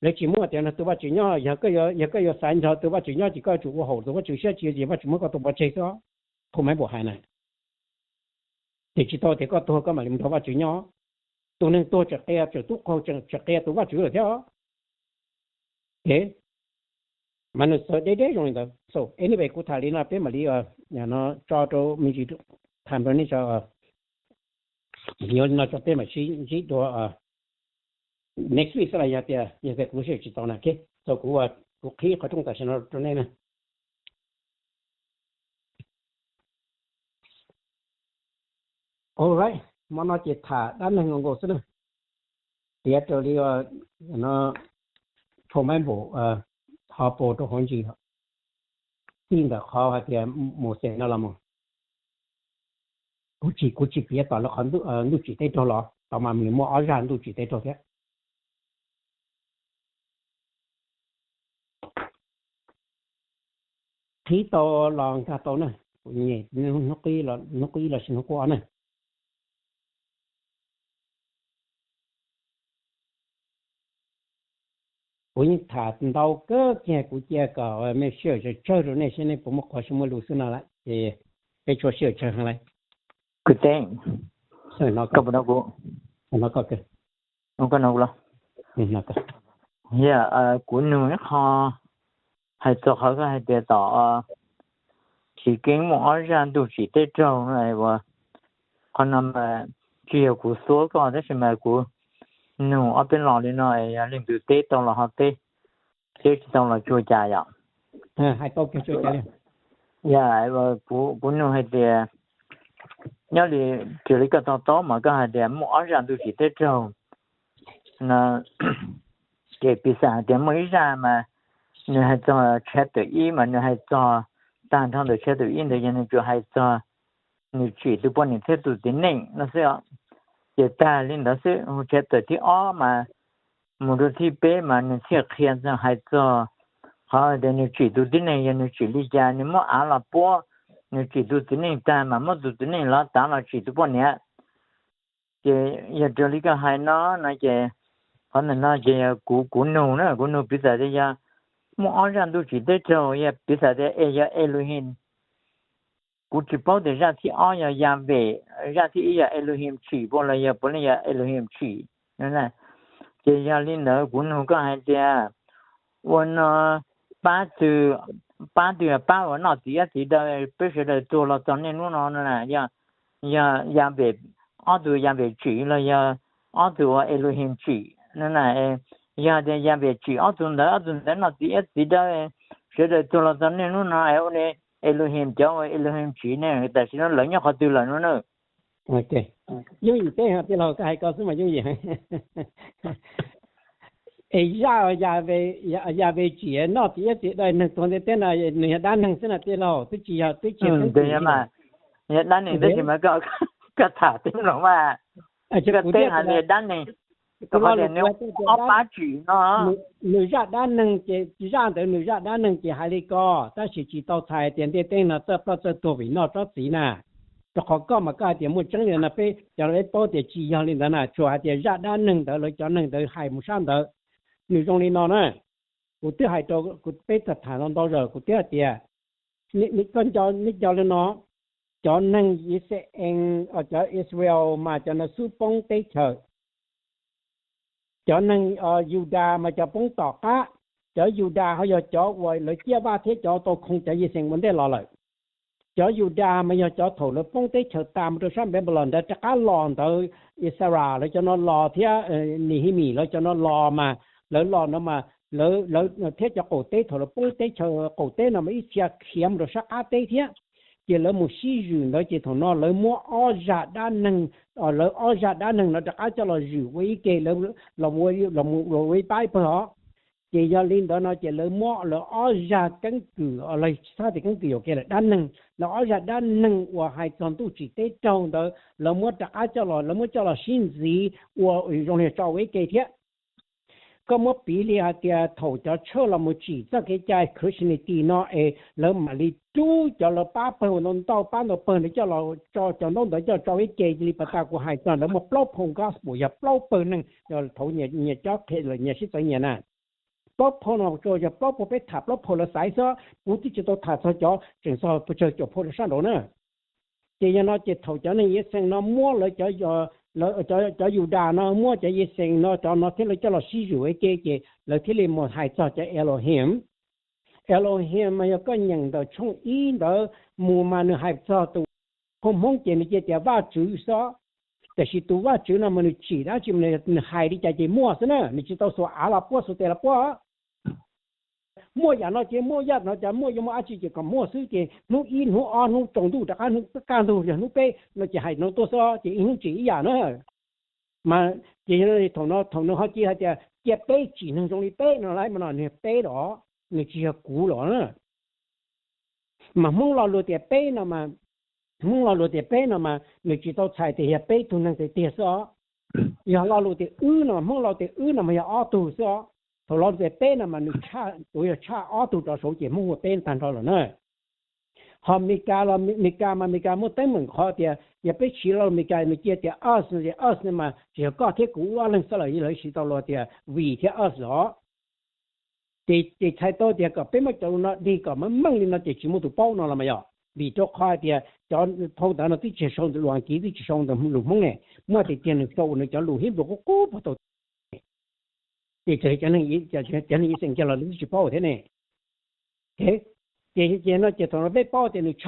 Lawv tsis muaj tias nrog tus Vajtswv nyob, yog koj yuav xaiv nrog tus Vajtswv nyob ces koj yuav tsum ua haum tus Vajtswv siab, tsis yog ces Vajtswv muab koj tua pov tseg xwb. Phau Npaiv Npaum hais na. Ces tsis tau tias koj tuag koj mam li mus nrog Vajtswv nyob. Tus neeg tuag tseem qia, tseem tub qaug, tseem qia tus Vajtswv lawm thiab. Mas nws txawv deb deb zoo li ntawd. So anyway, kuv tham li no peb mam li tso rau me ntsis, tham rau nej tso. Yuav li no tso peb mam sib ntsib dua next week xwb los yog tias, yog tias kuv sib tsis tau na. So kuv, kuv qhib qhov rooj tam sim no rau nej na. Alright, hmo no ces tham dab neeg nkaus nkaus xwb na. Piav raws li no, Phau Npaiv Npaum ho pau rau hauv ntsis, txij ntawm qhov hais tias Mauxes no los mus. Kuv tsis, kuv tsis piav tom lawv qhov ntuj tsim teb raug los, tom mas nws muaj ob zaj ntuj tsim teb raug thiab. Qhib tau los nkag tau na, kuv nyem hnub qib los sis hnub qub ob na. Kuv yeej tham ntau kawg kiag, kuv cia kom mej sij hawm tsawg tsawg rau nej saib nej puas muaj qhov sib muaj lus xwb no lawm ces peb tsuas sij hawm tsawg heev lawm. Kuv teb, koj puas hnov kuv? Hnov koj. Koj hnov kuv los? Yog, kuv nug ib qho, hais txog qhov koj hais tias tom Chiv Keeb muaj ob zaj ntuj tsim teb raug no, qhov no mas tsis yog kuv xuab koj tab sis mas kuv nug ob peb lo li no, yog leej twg teb tau los ho teb, teb tsis tau los tsuas cas yom. Yog, kuv nug hais tias nyob li, raws li koj to taub mas koj hais tias muaj ob zaj ntuj tsim teb raug no, ces piv xam hais tias muaj ib zaj mas nws hais txog chapter ib mas nws hais txog, tag nrho ntawm chapter ib ntawd yog nws tsuas hais txog nws tsim tus poj niam thiab tus txiv neej no xwb. Ces tag li ntawd xwb, chapter thib ob mas mus rau thib peb mas nws thiaj qhia txog, hais txog qhov tias nws tsim tus tib neeg yog nws tsim li cas, nws muab av los puab, nws tsim tus txiv neej tag mas muab tus txiv neej lov tav los tsim tus poj niam. Ces yog raws li koj hais no no ces qhov ntawm no ces kuv, kuv nug na, kuv nug piv xam tias yog Muaj ob zaj ntuj tsim teb raug, yog piv xam tias es yog Elohim. Kuv tsis paub tias zaj thib ob yog Yahweh, zaj thib ib yog Elohim tsim puas los yog puav leej yog Elohim tsim. Ces yog li ntawd kuv nug koj hais tias ua no pab twg, pab twg pab uas noj txiv iab txiv daw peb sawv daws tuag los txog niaj hnub no no na, yog, yog Yahweh, ob tug Yahweh tsim los yog ob tug uas Elohim tsim no na? Yog tias Yahweh tsim ob tug ntawd, ob tug ntawd noj txiv iab txiv daw sawv daws tuag los txog niaj hnub no es ua li Elohim, cov uas Elohim tsim ne tam sim no lawv nyob qhov twg lawm no na? Yooj yim teb tij laug, koj hais ko xwb mas yooj yim. Es zaj Yahweh tsim noj txiv iab txiv daw neeg tuag ntiaj teb no nws yog dab neeg xwb na tij laug, twb tsis yog, twb tsis yog teeb tsis, yog dab neeg tab sis mas koj tham tij laug mas, koj teb hais li dab neeg, kuv lo lus nws ob pab tsim no. Nws zaj dab neeg ces zaj ntawd nws zaj dab neeg ces hais li ko, tab sis tsis tau txhais tias ntiaj teb no txawj ploj txawj tuag vim noj tsob txiv na. Rau qhov koj mas koj hais tias muaj tseeb li no, peb cov peb paub tias tsis yog li ntawd na, tsuas hais tias zaj dab neeg ntawd lawv cov neeg ntawd hais mus sab ntawd. Nws zoo li no na, kuv twb hais rau, kuv peb tham ntau ntau zaus kuv twb hais tias, koj nco li no, cov neeg Yixalayees, cov Israel mas cov ntawd xub poob teb chaws. Cov neeg Yudas mas cov poob tom qab. Cov Yudas ho yog cov uas lawv ciaj vaj thiab cov tau khoo cov Yixalayees ua ntej los lawm. Cov Yudas mas yog cov thaum lawv poob teb chaws tas mus rau sab Npablos ntawd rov qab los ntawd, Israel lawv cov no los thiab, Nehemis lawv cov no los mas, lawv los no mas, lawv thiab cov qaum teb thaum lawv poob teb chaws qaum teb no mas ib txhia khiav mus rau sab qab teb thiab. Ces lawv mus sib zwm ntawd ces thaum no lawv muab ob zaj dab neeg, lawv ob zaj dab neeg no rov qab coj los zwm ua ib ke, los ua ib pab ib pawg os. Ces yog li ntawd no ces lawv muab lawv ob zaj keeb kwm, los tsis txhob tias keeb kwm, yuam kev lawm, dab neeg, lawv ob zaj dab neeg uas hais txog ntuj tsim teb raug ntawd lawv muab rov qab coj los, lawv muab coj los sib ntxiv ua zoo li tso ua ib ke thiab. Koj muab piv li hais tias thaum cov tshawj los mus tsim txoj kev cai Christianity no es lawv mam li rub cov lawv pab pawg ua ntau ntau pab ntau pawg ntawd coj los tso, cov ntaub ntawd coj los tso ua ib ke li pas tas kuv hais txog ntawd muaj plaub phau gospel, yog plaub pawg neeg, thaum nyias cob qhia los nyias sib txawv nyias na. Plaub phau no yog plaub phau peb tham plaub phau lawv xaiv xwb, kuv twb tsis tau tham txog cov tseem txog pes tsawg caum phau rau sab nraud na. Ces yog no ces thaum cov neeg Yixalayees no muab lawv cov, cov Yudas no muab cov Yixalayees no cov no thiab lawv coj los sib zwm ua ke ces lawv thiaj li mus hais txog cov Elohim. Elohim mas yog koj nyeem ntawm tshooj ib ntawd mus mas nws hais txog tus, phau Hmoob ces nws cia tias Vajtswv xwb. Tiam sis tus Vajtswv no mas nws tsim dab tsi, nws hais li cas ces muaj xwb na, nws tsis tau xuas av los puab, xuas tes los puab. Muaj yam no ces muaj, yam no ces muaj, yuav muaj dab tsi ces kom muaj xwb, ces hnub ib hnub ob hnub tsaus ntuj rov qab hnub kaj ntug yog hnub peb no ces hais no tuaj xwb ces ib hnub tsim ib yam na. Mas ces thaum no, thaum no ho cia hais tias cia peb tsim neeg zoo li peb no lauj, mas no nws yog peb los, nws tsis yog kuv los na. Mas Hmoob lo lus tias peb no mas, Hmoob lo lus tias peb no mas nws tsis tau txhais tias yog peb tug neeg tiag tiag xwb os. Yog lo lus tias wb no, Hmoob lo tias wb no mas yog ob tug xwb os. Thaum lo lus tias peb no mas nws tshaj, kuv yog tshaj ob tug rov saud ces Hmoob hu peb tag nrho lawm na. Ho Meskas los, Meskas mas Meskas muaj teeb meem qhov tias yog peb siv lo lus Meskas nws cia tias us no, us no mas tsis yog koj thiab kuv wb ob leeg xwb lawm, lawv siv tau lo tias we thiab us los. Ces txhais tau tias kom peb muab cov lus no dig kom meej meej li no ces tsis muaj tus paub no los mas yog vim rau qhov hais tias cov phau ntawd no twb tsis sau ntawm lus Askiv, twb tsis sau ntawm lus Hmoob ne, muaj tiag tiag nws sau nws cov lus Hib Npus qub qub puag tau. Ces cov neeg Yixalayees kiag los lawv twb tsis paub thiab ne. Ces, ces no ces thaum no peb paub tias nws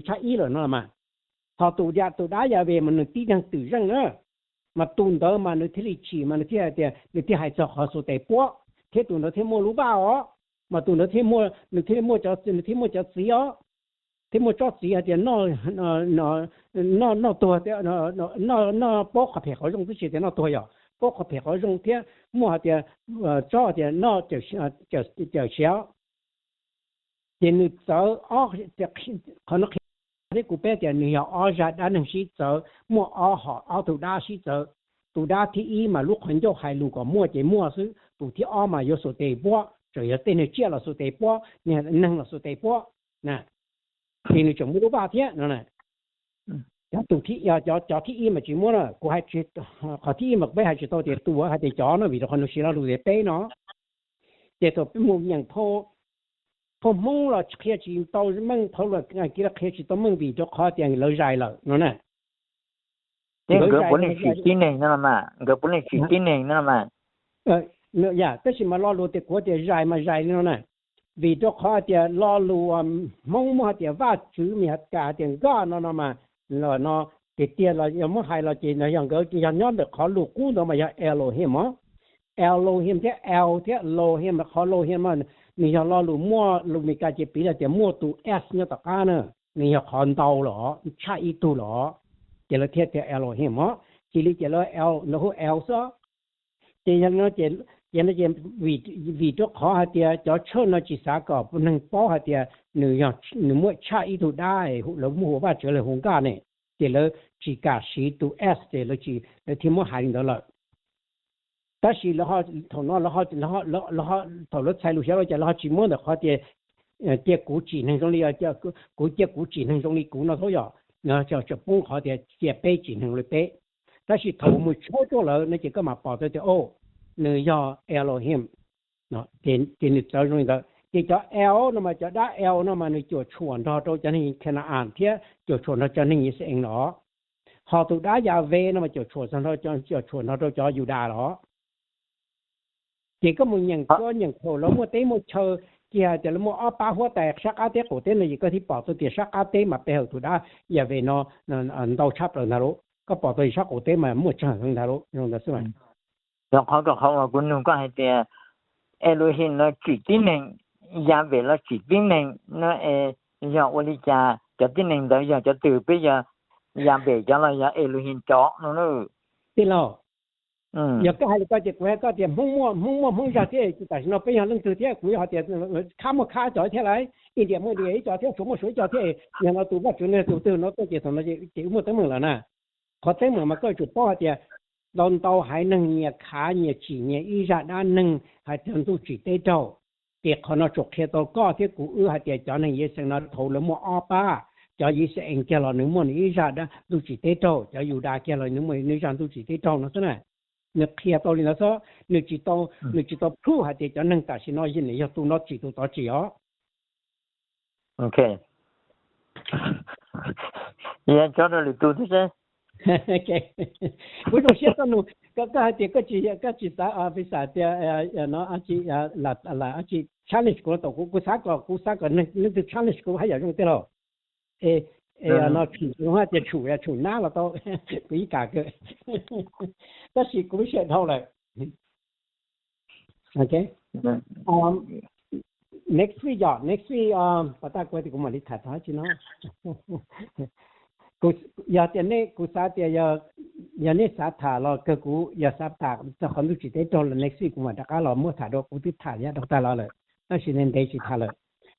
tshaj ib lawm no mas, ho tus, tus dab Yahweh mas nws tib neeg twm zeej na, mas tus ntawd mas nws thiaj li tsim mas nws thiaj hais tias nws thiaj hais txog qhov xuas tes puab, thiab tus ntawd thiaj muaj lub vaj os, mas tus ntawd thiaj muaj, nws thiaj muaj, nws thiaj muaj cov txiv os, thiaj muaj tsob txiv hais tias noj, noj tuag, noj paub qhov phem qhov zoo, twb tsis tias noj tuag, yog paub qhov phem qhov zoo thiab muaj hais tias tsob tias noj cawm siav. Ces nws txawv ob, qhov no qhia thiab kuv peb tias nws yog ob zaj dab neeg sib txawv, muaj ob hom ob tug dab sib txawv. Tus dab thib ib mas lub qhov ncauj hais lus kom muaj ces muaj xwb, tus thib ob mas yuav xuas tes puab, tseem yog tej neeg tsiaj los xuas tes puab, neeg los xuas tes puab na. Ces nws tseem muaj lub vaj thiab no. Cov tus, cov thib ib mas tsis muaj na, kuv hais, qhov thib ib mas peb hais tsis tau tias tus, hais tias cov no vim rau qhov nws siv lo lus tias peb no. Ces thaum peb mus nyeem phau, phau Hmoob los qhia tsis tau meej, phau Luam Kiv los qhia tsis tau meej vim rau qhov tias lawv zais lawm no na. Ces nkawd puav leej tsim tib neeg no mas, nkawd puav leej tsim tib neeg no mas. Yam tab sis mas lo lus tias kuv tias zais mas zais li no na, vim rau qhov tias lo lus Hmoob muaj hais tias Vajtswv, Meskas hais tias God no no mas, no tiag tiag los yog muab hais los ces yog nkawd yog nyob ntawm qhov lus qub ntawd mas yog Elohim os. Elohim thiab El thiab Lohim, qhov Lohim mas nws yog lo lus muaj lus Meskas ces piv hais tias muaj tus S nyob tom qab na, nws yog qhov ntau los tshaj ib tug los, ces lawv thiaj tias Elohim os. Cia li ces lawv hu El xwb. Ces yog no ces, ces no ces vim rau qhov hais tias cov tshawj no tsis xav kom neeg paub hais tias nws yog, nws muaj tshaj ib tug dab, lawv muab hu ua Vajtswv los hu nkaj ne, ces lawv tsis kam siv tus S ces lawv tsis, lawv thiaj muab hais li ntawd lawm. Tab sis lawv ho, thaum no lawv ho, thaum lawv txhais lus xyov los cas lawv ho tsis muab ntawm qhov tias cia kuv tsim neeg zoo li, kuv cia kuv tsim neeg zoo li kuv no xwb yom, tseem poob qhov tias cia peb tsim neeg li peb. Tab sis thaum mus tshawb tuaj lawm no ces koj mam pom tau tias o, nws yog Elohim, ces nws txawv zoo li ntawd. Ces cov El no mas, cov dab El no mas nws cuam tshuam nrog rau cov neeg Khenas-as thiab cuam tshuam nrog cov neeg Yixayees los, ho tus dab Yahweh no mas cuam tshuam, cuam tshuam nrog rau cov Yudas los. Ces koj mus nyeem, koj nyeem thaum lawv muaj teb muaj chaw, cia hais tias lawv muaj ob pab huab tais sab qab teb qaum teb no ces koj thiaj pom tau tias sab qab teb mas pe hawm tus dab Yahweh no ntau tshaj plaws ntag lauj. Koj pom tau sab qaum teb mas muaj tsawg heev ntag lauj, zoo ntawd xwb mas. Yog qhov, qhov uas kuv nug koj hais tias Elohim los tsim tib neeg, Yahweh los tsim tib neeg no es yog ua li cas, cov tib neeg ntawd yog cov twg, peb yog Yahweh cov los yog Elohim cov no na? Tij laug, yog koj hais li koj ces kuv hais koj tias Hmoob muaj, Hmoob muaj Hmoob zaj thiab, tam sim no peb yog leej twg thiab, kuv hais tias Khab muaj Khab cov thiab lauj, India muaj India ib co thiab, Suav muaj Suav ib co thiab, yog no tus Vajtswv no tus twg no tuaj ces thaum no ces wb muaj teeb meem lawm na. Qhov teeb meem mas koj yuav tsum paub hais tias ntau ntau haiv neeg nyias khav nyias tsim nyias ib zaj dab neeg hais tias ntuj tsim teb raug. Ces qhov no tsuas qhia tau koj thiab kuv wb hais tias cov neeg Yixayees no thaum lawv muaj ob pab, cov Yixayees kiag los nws muaj nws ib zaj dab ntuj tsim teb raug, cov Yudas kiag los nws muaj nws zaj ntuj tsim teb raug no xwb na. Nws qhia tau li ntawd xwb, nws tsis tau, nws tsis tau prove hais tias cov neeg tam sim no yog tus no tsim tus tod tsim os. Ok, yog cov rau lwm tus thiab seb. Kuv zoo siab koj nug, koj hais tias koj tsis, koj tsis xav, peb xav tias no, challenge kuv tau, kuv xav kom, kuv xav kom leej twg challenge kuv haj yam zoo tiag lauj. Es no tshum, hais tias tshum, tshum nab los tau, kuv yeej kam kawg. Tab sis kuv lub siab dhau lawm. Ok. Next week yom, next week pas tag kuv tias kuv mam li tham txog dab tsi no. Yog tias nej, kuv xav tias yog nej xav tham los kawg, kuv yog xav tham txog qhov ntuj tsim teb raug los next week kuv mam rov qab los muab tham dua, kuv twb tham yav dhau tag los lawm, tab sis ntev tsis tham lawm.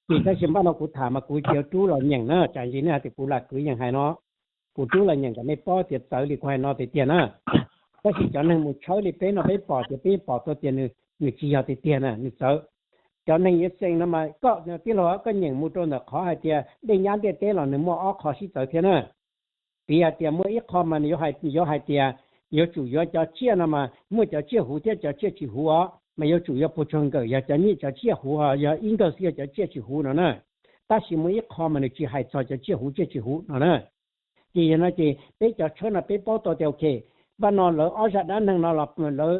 Ces tab sis npaj no kuv tham mas kuv cia rub los nyeem na, tsam ntsis nej hais tias kuv lam kwv yees hais no. Kuv rub los nyeem kom nej paub tias txawv li kuv hais no tiag tiag na. Tab sis cov neeg mus tshawb li peb no peb pom tias peb pom tau tias nws tsis yog tiag tiag na, nws txawv. Cov neeg Yixayees no mas koj tij laug koj nyeem mus rau ntawm qhov hais tias dej nyab ntiaj teb los nws muaj ob qho sib txawv thiab na. Piv hais tias muaj ib qho mas nws yuav hais tias yuav tsum yuav cov tsiaj no mas muaj cov tsiaj huv thiab cov tsiaj tsis huv os, mas yuav tsum yuav puas tsuag nkawm yog cov nyiaj cov tsiaj huv, yog ib nkawg xwb yog cov tsiaj tsis huv no na. Tab sis muaj ib qho mas nws tsis hais txog cov tsiaj huv tsiaj tsis huv no na. Ces yog no ces peb cov tshawb no peb paub tau tias ok, npaj no lawv ob zaj dab neeg no los lawv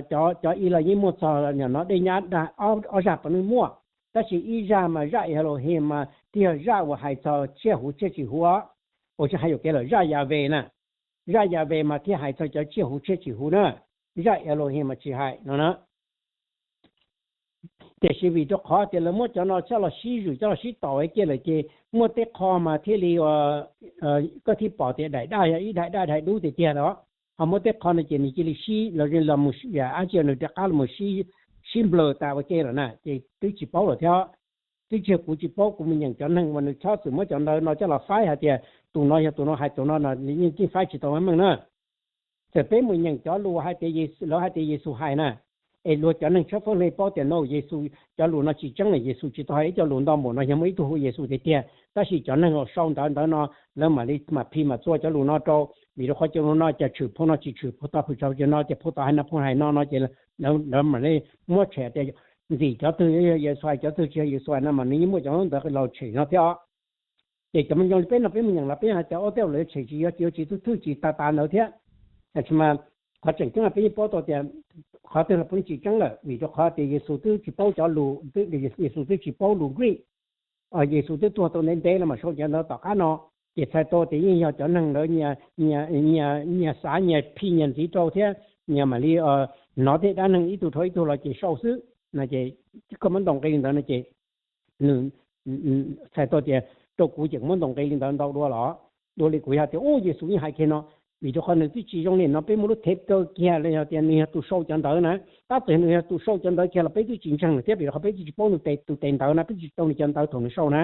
cov ib los yeej muaj txog no dej nyab ob zaj puav leej muaj, tab sis ib zaj mas zaj Elohim mas thiaj yog zaj uas hais txog tsiaj huv tsiaj tsis huv os. Ua tsis hais yuam kev lawm, zaj Yahweh na, zaj Yahweh mas thiaj hais txog cov tsiaj huv tsiaj tsis huv na, zaj Elohim mas tsis hais no na. Tiam sis vim rau qhov tias lawv muab cov no coj los sib zwm coj los sib tau ua ke lawm ces muaj tej qho mas thiaj li koj thiaj pom tias daim daj yog ib daim daj daim dub tiag tiag os. Ho muaj tej qho no ces nws cia li sib los, los mus dab tsi nws rov qab los sib nplawg tas ua ke lawm na, ces twb tsis paub lawm thiab. Twb tsis yog kuv tsis paub, kuv mus nyeem cov neeg uas nws txhob txwm muab cov ntawd no coj los faib hais tias tus no yog tus no hais tus no no, yeej faib tsis tau meej na. Txawm peb mus nyeem cov lus hais tias lawv hais tias Yexus hais na, es luag cov neeg tshawb foob hle paub tias no Yexus cov lus no tsis tseeb, Yexus tsis tau hais ib co lus nto npaum no, yog muaj ib tug hu Yexus tiag tiag, tab sis cov neeg uas sau ntawv ntawd no lawv mam li mam phim mam txua cov lus no rau, vim rau qhov cov lus no ces tshwm phau no tsis tshwm phau tod, phau tod no ces phau tod hais no, phau hais no no ces lawv mam li muab tshem tias ntxim cov twg yog Yexus, cov twg tsis yog Yexus no mas nws yeej muaj cov ntawd los tshem no thiab os. Ces cov moo zoo li peb no peb mus nyeem los peb hais tias ob tej lawv tshem tsis yog, ces yuav tsis thwj tsis tas tas ntawd thiab. Tab sis mas qhov tseem ceeb peb yeej paub tau tias qhov twg los peb tsis tseeb lawm, vim rau qhov tias Yexus twb tsis paub cov lus, Yexus twb tsis paub lus Greek. Yexus twb tuag tau ntev ntev los mas sau cov ntawv tom qab no, ces txhais tau tias yeej yog cov neeg ntawd nyias xav nyias phij nyias ntxiv rau thiab nyias mam li hnov tej dab neeg ib tug dhau ib tug los ces sau xwb no ces koj muab ntaus nqi li ntawd no ces nws txhais tau tias rau kuv ces kuv muab ntaus nqi li ntawd ntau dua los dua li kuv yog tias ub Yexus yeej hais kiag no, vim rau qhov nws twb tsis zoo li no peb muaj lub thev kaw kiag los yog tias nws yog tus sau cov ntawv na. Tab txawm nws yog tus sau cov ntawv kiag los peb twb tsis ntseeg nws thiab, vim rau qhov peb twb tsis paub nws tes tus tes ntawv na, peb twb tsis tau nws cov ntawv thaum nws sau na.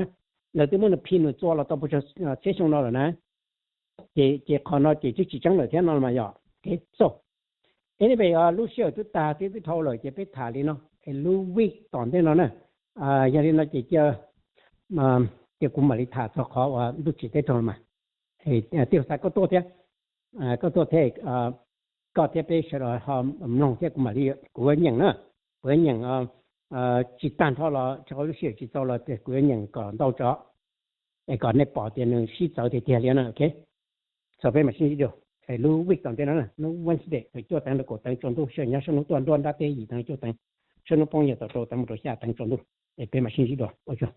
Lawv twb muab nws phij nws txua los tau puas tsawg txhiab xyoo no lawm na. Ces qhov no ces twb tsis tseeb lawm thiab no mas yog. So anyway, lub sij hawm twb tag thiab twb dhau lawm ces peb tham li no es lub week tom ntej no na. Yog li no ces cia kuv mam li tham txog qhov uas ntuj tsim teb raug mas. Tij laug Xais koj tuaj thiab, koj tuaj thiab, koj thiab peb sawv daws ho mloog thiab kuv mam li, kuv yuav nyeem na, kuv yuav nyeem tsis tag nrho los rau qhov lub sij hawm tsis txaus los kuv yuav nyeem kom ntau tso es kom nej pom tias nws sib txawv tiag tiag li na. Ok, so peb mam sib ntsib dua lub week tom ntej no, lub Wednesday thaum cuaj teev rau kaum teev tsaus ntuj, sij hawm nyob sab hnub tuaj nruab nrab teb yim teev cuaj teev, sab hnub poob yog thaum rau teev mus rau xya teev tsaus ntuj. Es peb mam sib ntsib dua, ua tsaug.